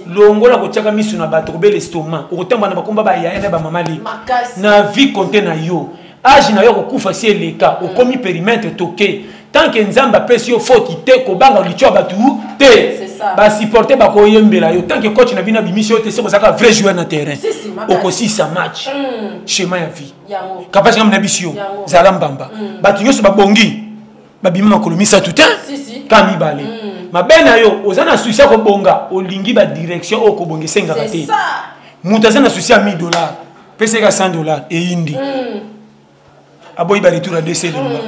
Longola kotiaka miso na bato kobela estomac okotambola na bakomba bayaya na bamama leki. Na vie compte na yo. Age na yo kokufa si eleka okomi périmètre toke. Tant que Nzambe apesi yo faute te kobanga litio ya bato te. Basupporter bakoyembela yo. Tant que coach na bino abimisi yo te soki ozalaka vrai joueur na terrain. Okosisa match. Schéma ya vie. Kapasi ngam na bisi yo. Zala mbamba. Bato nyonso babongi. Babima makolo misato te. Ka mibale. Mabe na yo oza na souci ya kobonga olingi ba direction oyo kobonga esengaka te. Moto aza na souci ya 1000 $. Peseka 100 $ eyindi. Aboyi ba retour ya DC lemba.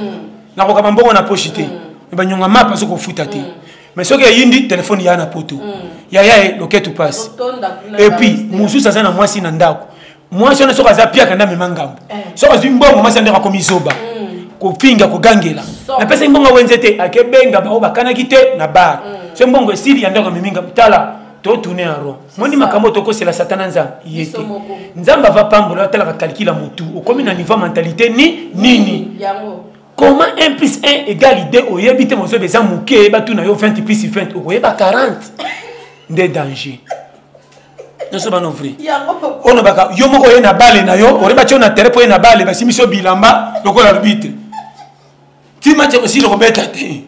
Nakokaba mbongo na poche te. Me banyonga mapa soki kofuta te. Mais soki eyindi telefone ya na poto. Yaya ye loketu passe. Et puis mosusu aza na mwasi na ndako. Mwasi wana soki aza piaka nde amema ngambo. Soki azwi mbongo mwasi ndeko akomi zoba. Kofinga kogangela. Napesaki mbongo wenze te akebenga bao bakanaki te na bar. So mbongo esili ya ndako amemi ngambo. Tala to tourner en rond. Moni makambo tokosela satana nzambe ye te. Nzambe ava pambola atalaka calcul ya motu. Okomi na niveau mentalité ni nini. Comment 1 plus 1 égale 2 oyebi te mozobe eza moke batu na yo 20 plus 20 okoyeba 40 nde danger. Nyonso bano vrai. Ono baka yo moko oye na bale na yo oreba tio na terrain po ye na bale basimisi yo bilamba lokola arbitre. Ti match ekosili kobeta te.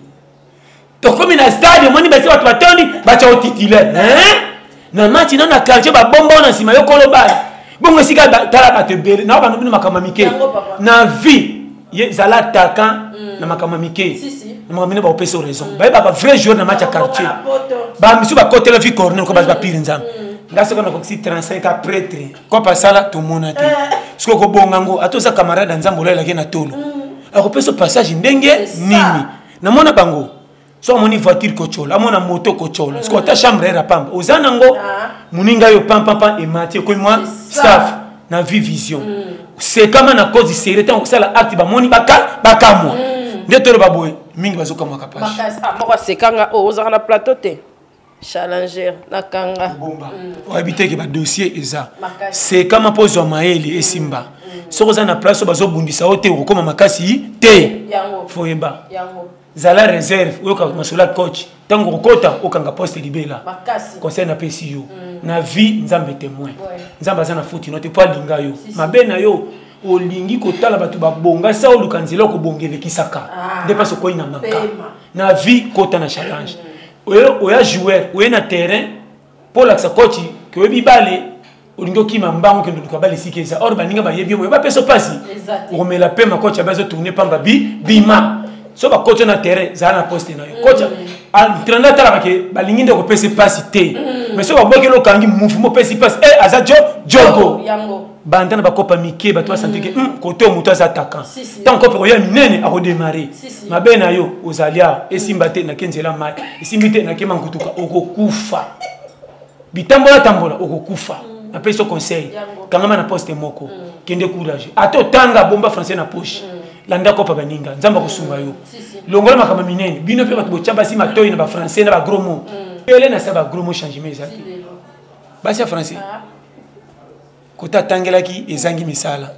Tokomi na stade omoni basi bato batondi batya yo titulaire. Hein? Na match na na quartier babomba na nsima yo kolo bale. Bongo esika tala bato ebele na bano bino makambo mike. Na vie ye zala attaquant na makambo mike. Na makambo mine bakopesa raison. Bayebaka vrai joueur na match ya quartier. Ba misu bakotela vie corner ko ba pire nzambe. Nga soki nakokisi 35 ans prêtre. Kopa sala tomona te. Soki okobonga ngo ata oza camarade ya nzambe olalelaki na tolo. Akopesa passage ndenge nini? Namona bango so amoni voiture kochola amona moto kochola soki ata chambre era pamba oza nango moninga yo pampampa emati ekomi mwa staff na vie vision sekama na cause serré ntango kosala acte bamoni bakamwa nde toloba boye mingi bazokamwaka page moko asekanga oyo ozalaka na plateau te challenger nakanga bomba oyebi te ke badossier eza sekama mpo ozwa mayele esimba soki oza na place oyo bazobundisa yo te okokóma makasi te foyeba zala réserve oyoka masolo ya coach ntango okokota okanga poste libela conseil napesi yo na vie nzambe témoin nzambe aza na faute no te mpo alinga yo mabe na yo olingi kotala bato babonga sa oluka nzela okobonga elekisaka nde mpasi okwei na manka na vie kota na challenge oya joueur oye na terrain mpo olakisa coach ke oyebi bale olingi okima mbango okende oluka bale esika eza or baninga bayebi yo boye bapesa mpasi okomela pema coach abe azotourne pamba bima so bakoti na terrain zala na poste na yo coach entraîneur atalaka ke balingi nde kopesa mpasi te mais so babwakeli okangi mouvement opesi mpasi e aza jogo banda na bakopa mike bato basanti ke kote oyo moto aza attaquant ntango kope koya minene akodemare mabe na yo ozali awa esimba te nake nzela mai esimbi te nake mankutuka okokufa bitambola tambola okokufa napesi yo conseil kangama na poste moko kende courage ata otanga bomba français na poche landa kopa baninga nzambe akosunga yo longola makambo minene bino mpe bato botya basi matoi na bafrançais na bagros mot ele na sa bagros mot changement eza te basi ya français kota atangelaki ezangi misala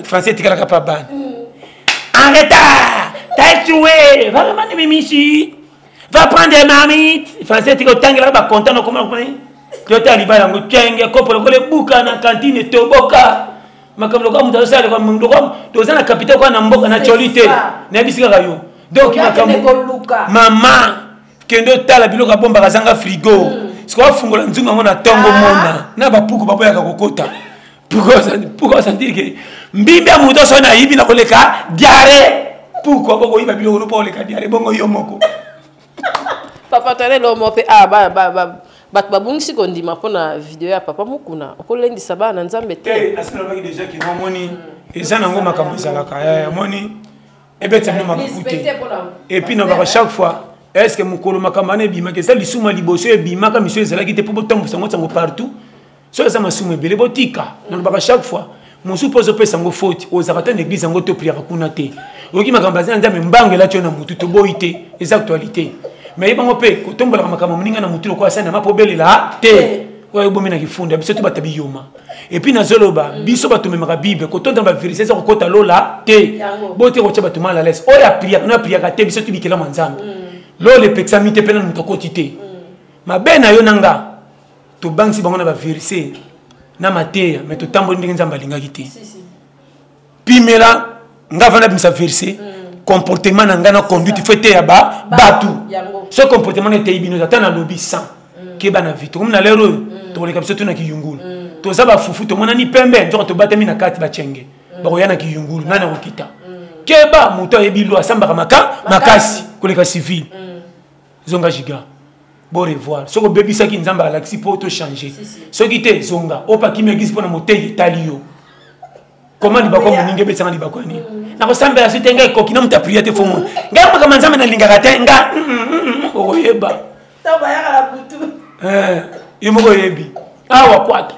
français etikalaka pa bana en retard t'as échoué va demander mimichi va prendre des marmites français etika otangelaka bacontant okoma tota libala yango tenge kopo lokola ebuka na cantine etoboka makambo lokola moto azosala lokola toza na capital kwa na mboka na coli te nayebisi kaka yo donc makambo mama kende otala biloko abombaka azanga frigo sikoyo afungola nzungu yango na ntongo mona na bapuku baboyaka kokota pourquoi osentir ke mbimbi ya moto soki nayibi na koleka diare pourquoi bokoyiba biloko no mpo oleka diare bongo yo moko papa tala eloko moko mpe bato babungisi kondima mpona video ya papa Mukuna okolendisa bana na nzambe te asi nalobaki déjà ke omoni eza nango makambo ezalaka omoni ebetisa bino mabaku te et puis nalobaka chaque fois. Est ce que mokolo makambo wana ebimaka eza lisumu ya liboso ebimaka miso ezalaki te mpo botambwisa yango nsango partout? Soki eza masumu ebele botika. Nalobaka chaque fois, mosusu mpo ozopesa yango faute, ozalaka te na église yango te, opriaka kuna te, oyoki makambo aza na Nzambe, mbango elati yo na motu. Toboyi te, eza actualité, mais yebango mpe kotombolaka makambo moninga na motu lokola asali na mpo obelela te. Oyo ebomi na kifunda biso to bato biyoma. Et puis nazoloba, biso bato memaka Bible, kotonda ba vérité eza kokota lola te. Bote kotya bato mal à l'aise. Oyo apriaka no apriaka te, biso tobikela mwa Nzambe. Lola epekisami te mpe nanu moto akoti te. Mabe na yo na nga, tobangisi bango na baverse na mateya, mais totamboli ndenge Nzambe alingaki te. Pimela nga vanda, bimisa verse. Comportement na ngai na conduite fo eteya ba bato. So comportement na eteyi bino, ata nalobi 100, keba na vie. Tokomi na lere oyo tokoleka biso to na kiyungulu, toza bafufu, tomonani pembe, nzoka tobatami na kati bacenge bakoya na kiyungulu. Nani akokita? Keba, moto ayebi lo asambaka maka makasi koleka civile. Zonga giga, bo revoir. Soki obebisaki, Nzambe alakisi mpo tochange. Soki te, zonga. Opakimi église mpo na motei etali yo. Koma libako moninga ebetisa nga libako ya nini? Nakosambela so te, ngai ekoki na moto apria te. Fo mona ngai makambo Nzambe nalingaka te. Nga okoyeba yo moko oyebi awa kwata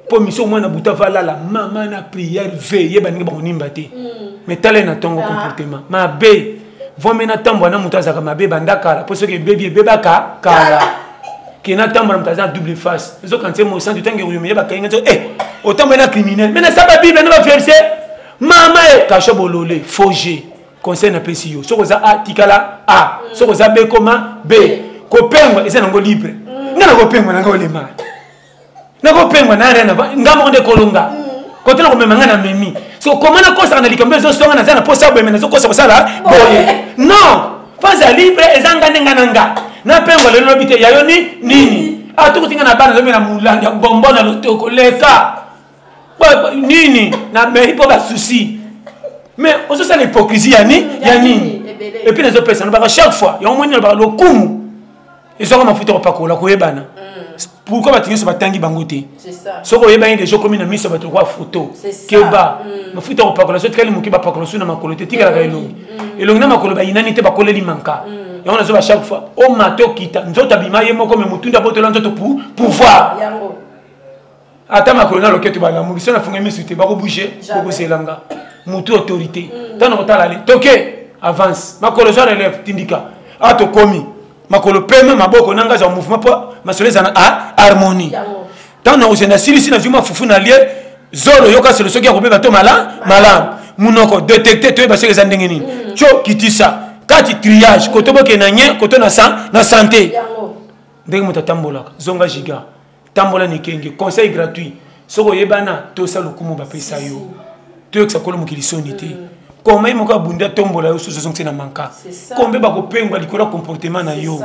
mpo miso mwana butu avalala mama na prière ve yeba ndenge bakonimba te. Mais tala ye na ntongo, comportement mabe. Vome natambwa na moto azalaka mabe banda kala, mpo soki ebebi ebebaka kala. Ke natambola moto aza na double face, ezokanisa mosantu ntango ekoyoma ye bakangi nga eh, otambola na criminel, mais nasala babible na baverse mama e kasho bolole fauge. Conseil napesi yo, soki oza A, tikala A. Soki oza B, koma B. Kopengwa eza nango libre. Nga nakopengwa nanga olema, nakopengwa na rien nga moko nde kolonga kote na komema nga na memi. So koma nakosaka na likambo ezosonga, naza na posa boye, me nazokosa kosala boye. Non, faza libre eza nga nde nga na nga napengwa lelo lobi te. Yayo ni nini? Atokotinga na bana nazomela molanga bombo na lotoko leka nini na mei mpo basusi, mais ozosala hypocrisie ya ni ya nini? Et puis nazopesa, nalobaka chaque fois yango, moni nalobaka lokumu ezwaka mafuta kopakola koyebana. Pourquoi bato nyonso batangi bango te? Soki oyebani deja, okomi na miso ya bato lokwa foto. Keba, mafuta kopakola so etikali moke, bapakola su na makolo te, tikalaka elongi. Elongi na makolo bayinani te, bakoleli manka. Yango nazoba chaque fois, omata okita, nzoto abima ye moko, me motunda abotola nzoto pouvoir. Ata makolo na loketo balamuki so nafunga misu te, bakobouge, bokozelanga motu autorité. Ntango nakotala le toke avance, makolo zwa relève, tindika. A tokomi makolo pema, maboko na nga zwa mouvement mpo masolo eza na harmonie. Ntango nakozenda silisi, nazwi mafufu na lie zolo, yoka solo soki akobeba to mala malamu. Munoko détecte, toyeba soki eza ndenge nini. Tio kitisa kati triage, koto bokende na nye koto na na santé, ndenge moto atambolaka. Zonga giga, tambola na ekenge. Conseil gratuit, soki oyebana, tosa lokumu bapesa yo, toyokisa kolo mokili soni te. Koma ye moko abundi atombola yo, susu ozongisi na manka. Kombe bakopengwa likolo ya comportement na yo.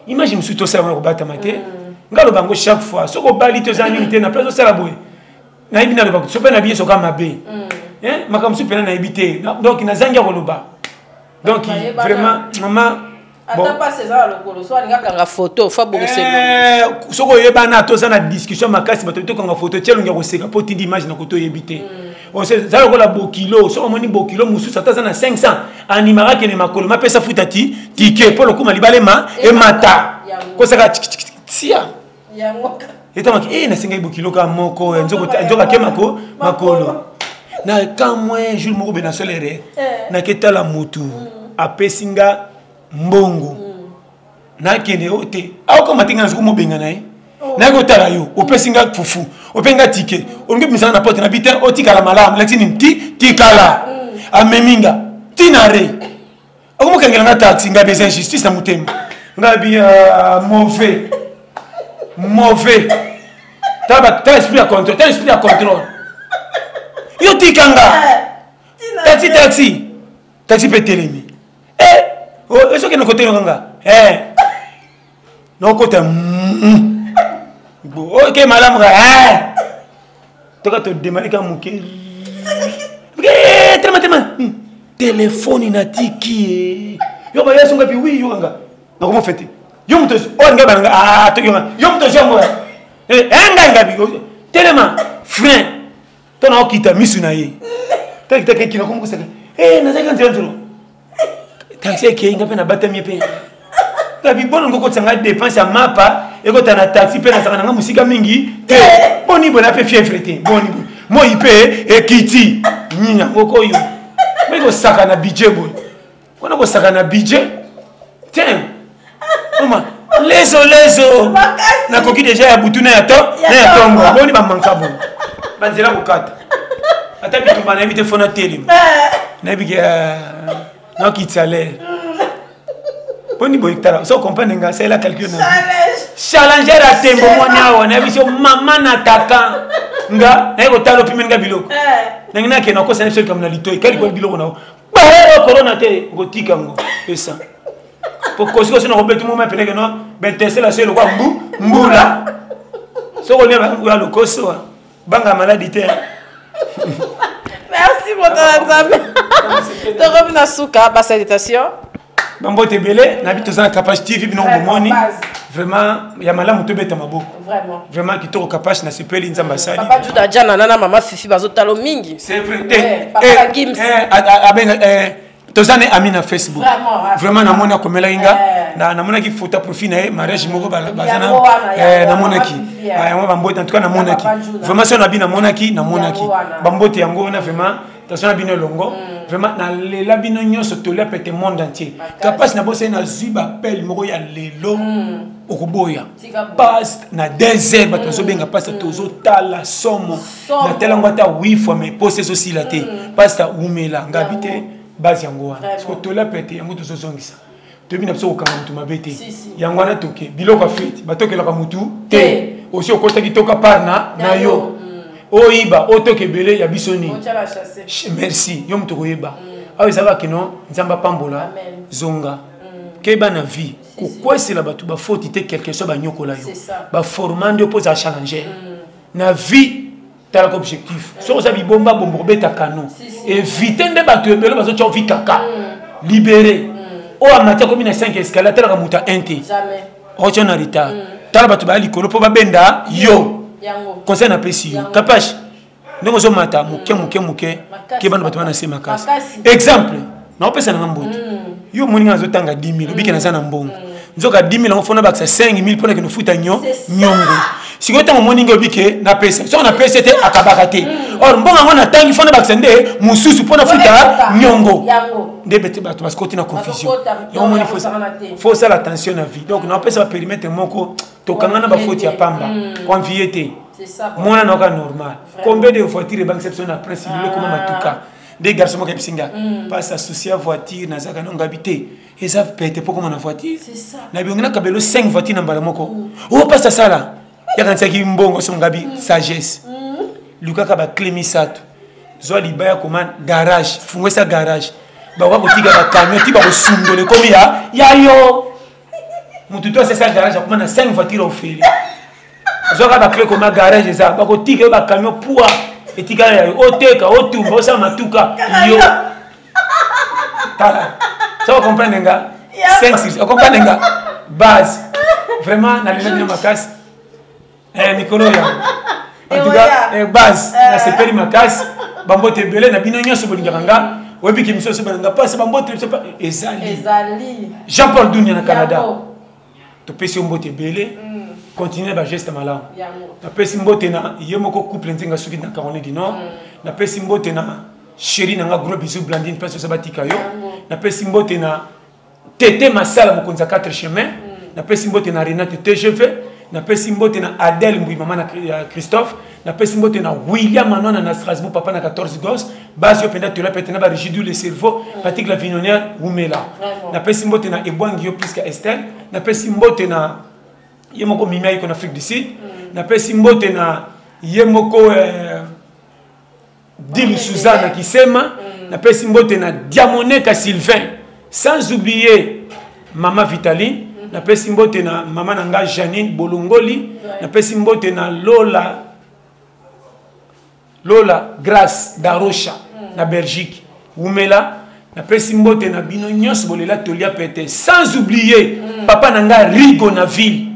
Image mosusu tosala wana kobatama te. Nga aloba yango chaque fois, soki obali te, oza nini te na place osala boye. Nayebi naloba so mpe na biso kaka mabe, makambo mosusu mpena nayebi te. Donc nazangi ya koloba. Donc vraiment, mama. Ata pasi eza na lokolo, so alingi akanga foto, fa bongisa. Soki oyebana, toza na discussion makasi, bato tokanga foto, tia elongi ya koseka mpo tindi image na koto oyebi te. Eza lokola bokilo. Soki omoni bokilo mosusu ata aza na 500, animaka akende makolo, mapesa futa ti tike mpo lokuma libala ema emata kosaka tia etamaki e nasengaki bokilo kaka moko, nzoka ake makolo. Na kamwe jour moko be na solere, naketala motu apesi nga mbongo, nakende oyo te, akokoma te. Nga nazoki mobenga na ye, nayaki kotala yo, opesi nga fufu, opesi nga tike, olingi obimisanga na pote na bi te, otikala malamu. Lakisi nini? Ti tikala amemi nga ntina re akomokangela nga taxi. Nga beza injustice na motema nga bi mauvais mauvais. Ta esprit ya contrôle, ta esprit ya contrôle. Yo tika nga taxi, taxi, taxi mpe telemi. Ezokende kote yoka nga nakokota oke malamu ka toka todemare ka moke. Telema, telema, telefone natiki ye. Yo baya songa pi wi yoka nga nakoma fete yo moto oyo ngai bananga toyoka yo moto ozwi yango ngai ngabi telema frein to na okita misu na ye takitaka nakomokosaka nazalaki na nzela nzela taxi ekei nga mpe nabatami ye mpe. Gabi bona ngo kotisa ngai dépense ya mapa ekota na taxi mpe nazalaka na ngai mosika mingi te. Boni boye na mpe fièvre te. Boni boye. Moi mpe ekiti. Nini yango koyo. Moi kosaka na budget boye. Kona kosaka na budget. Tiens. Mama, lezo lezo. Nakoki deja ya butu na ya to na ya tongo. Boni ba manka boye. Banzela kokata. Ata bitumba nayebi te fona telema. Nayebi ke nakitisa lere. Boni boye tala, so comprendre nga, c'est la calcul na. Challenger ya tembo mwana awa nayebi so mama nataka nga naye kotala opimeli nga biloko. Nangi nakende nakosa biso likambo na litoi kali kwa biloko na baero corona te okotika yango pesa po kosikosi na kobeti moma peneke no bentesela so elokwa mbu mbula soki olia ya lokoso banga maladi te. Merci moto na Nzambe. Tokomi na suka ba salutation. Bambote ebele na biso toza na Kapash TV bino bomoni vraiment ya malamu tobeta maboko. Vraiment kitoko Kapash na sepeli Nzambe asali. Papa Juda Jana nana mama Fifi bazotalo mingi. C'est vrai. Papa Gims. Abenga toza ne ami na Facebook. Vraiment namoni akomelaki nga namonaki photo profil na ye mariage moko baza na namonaki yango bambote en tout cas namonaki vraiment so na bi namonaki namonaki bambote yango wana vraiment toza na bino elongo vraiment nalela bino nyonso tolia pete monde entier kapasi na bosali nazwi bapele moko ya lelo okoboya paste na 2 heures bato bazobenga paste tozotala somo natala yango ata 8 fois mais poste ezosila te paste awumela ngabi te base yango wana siko tolia pete yango tozozongisa toyebi na biso kokanga motu mabe te yango wana toke biloko ya fete batokelaka motu te osi okotaki toka par na yo oyiba otoka ebele ya biso nini. Merci yo moto koyeba awa ezalaka kino Nzambe apambola zonga keba na vie kokwesela bato bafoti te quelque soit banyokola yo baforma nde mpo ozala challenger na vie talaka objectif soki oza bibomba bombo kobeta kano évite nde bato ebele bazotya ovi kaka libéré oyo amati akomi na 5 escalier atalaka moto ya 1 te otya na retard tala bato baya likolo mpo babenda yo conseil napesi yo Kapash ndenge ozomata moke moke moke kebana bato bana se makasi exemple naopesa nanga mbote yo omoni nga nazotanga 10 000 obike naza na mbongo nzoka 10 000 yango fona bakisa 5 000 mpona kende ofuta nyongo sikoyo ntango omoni ngai obike napesa soki napesa te akabaka te or mbongo yango natangi fona bakisa nde mosusu mpona futa nyongo nde bete bato basikoti na confusion yango omoni fo osala attention na vie donc naopesa baperimetre moko tokanga na bafoti ya pamba koenvie te mwana na oka normal combien de voiture ebangisa biso na prince biloko koma matuka nde garçon moko ayebisi nga passe associé ya voiture nazalaka na ngabi te eza pete mpo koma na voiture na biongi na kabelo 5 voiture na mbala moko o passe asala yakanisaki mbongo so ngabi sagesse lukaka baclé misato zwa libaya koma garage fungwesa garage bakoka kotika bacamion ti bakosundola ekomi ya yo motu to asesa garage akoma na 5 voiture ofeli zwaka baclé koma garage eza bakotika yo bacamion poa etikala ya yo oteka otumba osala matuka yo tala ça va comprendre nga 5 6 okomprendre nga base vraiment nalela bino makasi mikolo yango en tout cas base nasepeli makasi bambote ebele na bino nyonso bolingaka nga oyebiki miso nyonso balanga mpasi bambote biso ezali Jean Paul Dunia na Canada topesi yo mbote ebele continue na bageste malamu napesi mbote na ye moko couple nzinga soki na Caroline du Nord napesi mbote na chéri na nga gros bisou Blandine place oza batika yo napesi mbote na Tete Masala mokonzi ya 4 chemin napesi mbote na Renate TGV napesi mbote na Adèle Mbui mama na Christophe napesi mbote na William Manwana na Strasbourg papa na 14 gosses base yo mpenza tola pete na ba Rigidou le cerveau Patrick la Vignonnière Wumela napesi mbote na Ebwangi yo Priska Estelle napesi mbote na ye moko Mimi Ayiko na Afrique du Sud napesi mbote na ye moko Dili Suzanne Kisema napesi mbote na Diamoneka Sylvain sans oublier mama Vitaline napesi mbote na mama na nga Janine Bolongoli napesi mbote na Lola Lola Grace Darosha na Belgique Wumela napesi mbote na bino nyonso bolela tolia pete sans oublier papa na nga Rigo na ville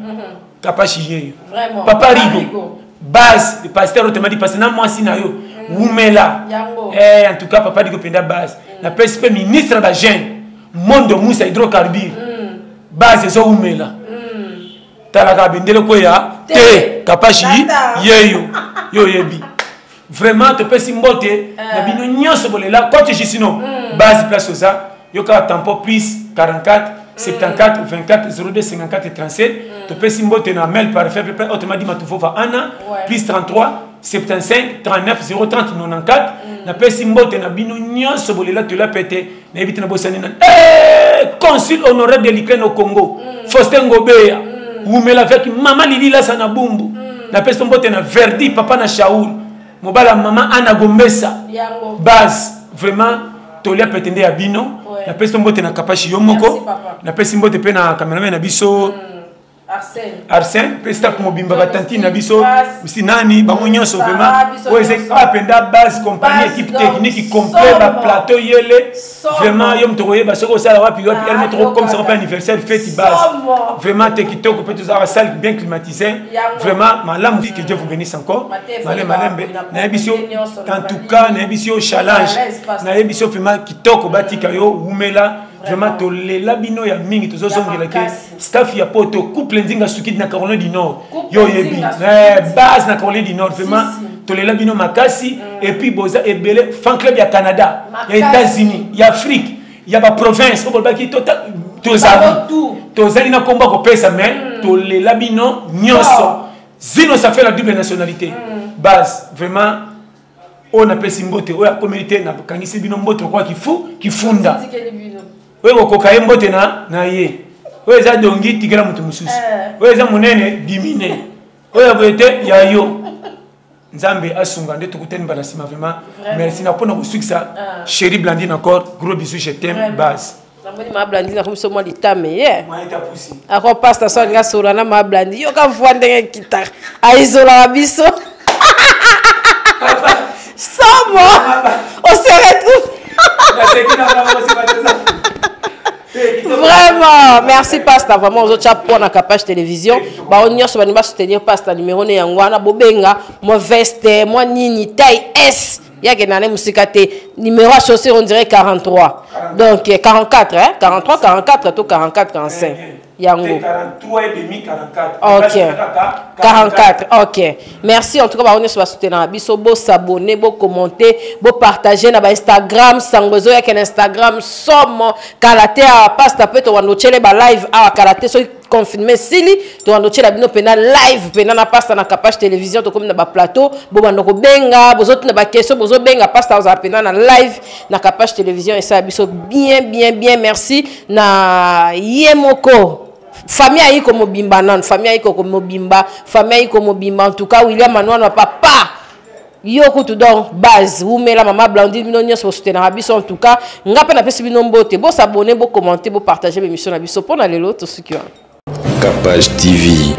Kapashi yeyo papa Rigo base le pasteur otemadi pasteur na mwasi na yo Wumela en tout cas papa Rigo penda base napesi mpe ministre ya bajeune Mondo Musa hydrocarbure. Base ezowumela. Talaka bendele kweya te Kapashi yeyo yo oyebi. Vraiment topesi mbote na bino nyonso bolela coach Jusino. Base place oza yo kaka tampo plus 44 74 24 02 54 37. Topesi mbote na Mel Parfait autrement dit Matuvova Anna plus 33 75 39 030 94. Napesi mbote na bino nyonso bolela tola pete nayebi te na bosani na consul honoraire de l'Ukraine au Congo, Faustin Ngobeya, wumela avec mama Lili Lasa na Bumbu. Napesi mbote na Verdi papa na Shaul mobala mama Anna Gombesa base. Vraiment tolia pete nde ya bino. Napesi mbote na Kapashi yo moko, napesi mbote mpe na cameraman na biso Arsène mpe staff mobimba, batantine na biso si nani bango nyonso. Vraiment oyo eza mpenza base compagnie, équipe technique complet, baplateau yele. Vraiment yo moto koyeba soki osala wapi wapi elmo tokokomisa mpe anniversaire feti base. Vraiment te kitoko mpe tozalaka salle bien climatisé, vraiment malamu. Que Dieu vous bénisse encore. Malembe malembe nayebi so, en tout cas nayebi so challenge, nayebi so vraiment kitoko. Batika yo wumela. Vraiment tolela bino ya mingi. Tozozongela ke staff ya poto, couple Nzinga Sukidi na Caroline du Nord, yo oyebi base na Caroline du Nord. Vraiment tolela bino makasi. Et puis boza ebele, fan club ya Canada, ya États-Unis, ya Afrique, ya baprovince oyo bolobaki tozali tozali na kombo kopesa, mais tolela bino nyonso. Zino, ça fait la double nationalité. Base vraiment oyo napesi mbote oyo akomeli te, nakangisi bino mbote lokola kifu kifunda oyo kokoka ye mbote na ye. Oyo eza dongi, tikela moto mosusu. Oyo eza monene, dimine oyo boye te ya yo. Nzambe asunga nde tokutani mbala nsima. Vraiment merci na mpona kosukisa. Chéri Blandine, encore gros bisous, je t'aime, base. Namoni maa Blandine akomi so mwa litame ye ako pasta so alinga solola na maa Blandi. Yoka voi ndenge kita aizolaka biso somo. On se retrouve. Vraiment merci pasta. Vraiment ozotya mpo na Capage Télévision. Bao nyonso balingi basoutenir pasta, numéro ne yango wana. Bobenga mwa veste, mwa nini, taille S yakenda na mosika te. Numéro ya chaussure, on dirait 43, donc 44, hein? 43, 44 to 44, 45 yango. 43,5, 44. Ok, 44, ok. Merci en tout cas. Bango nyonso basoutenaka biso, bosabonner, bocommenter, bopartager na bainstagram. Sango ezoyaka na Instagram somo. Kala te awa pasta mpe towanda otyele balive awa. Kala te soki confinement esili, towanda otyela bino mpena live mpena na pasta na Capage Télévision. Tokomi na baplateau, bobanda kobenga, bozotuna baquestion, bozobenga pasta, ozala mpena na live na Capage Télévision. Esala biso bien bien bien. Merci na ye moko, famille ayiko mobimba nanu, famille ayiko mobimba, famille ayiko mobimba. En tout cas William Anwana, papa yo kutu, donc base wumela. Mama Blandine, bino nyonso bosoutenaka biso, en tout cas nga mpe napesi bino mbote. Bosabonner, bocommenter, bopartager bémission na biso. Mpo na lelo tosuki wana. Capage TV.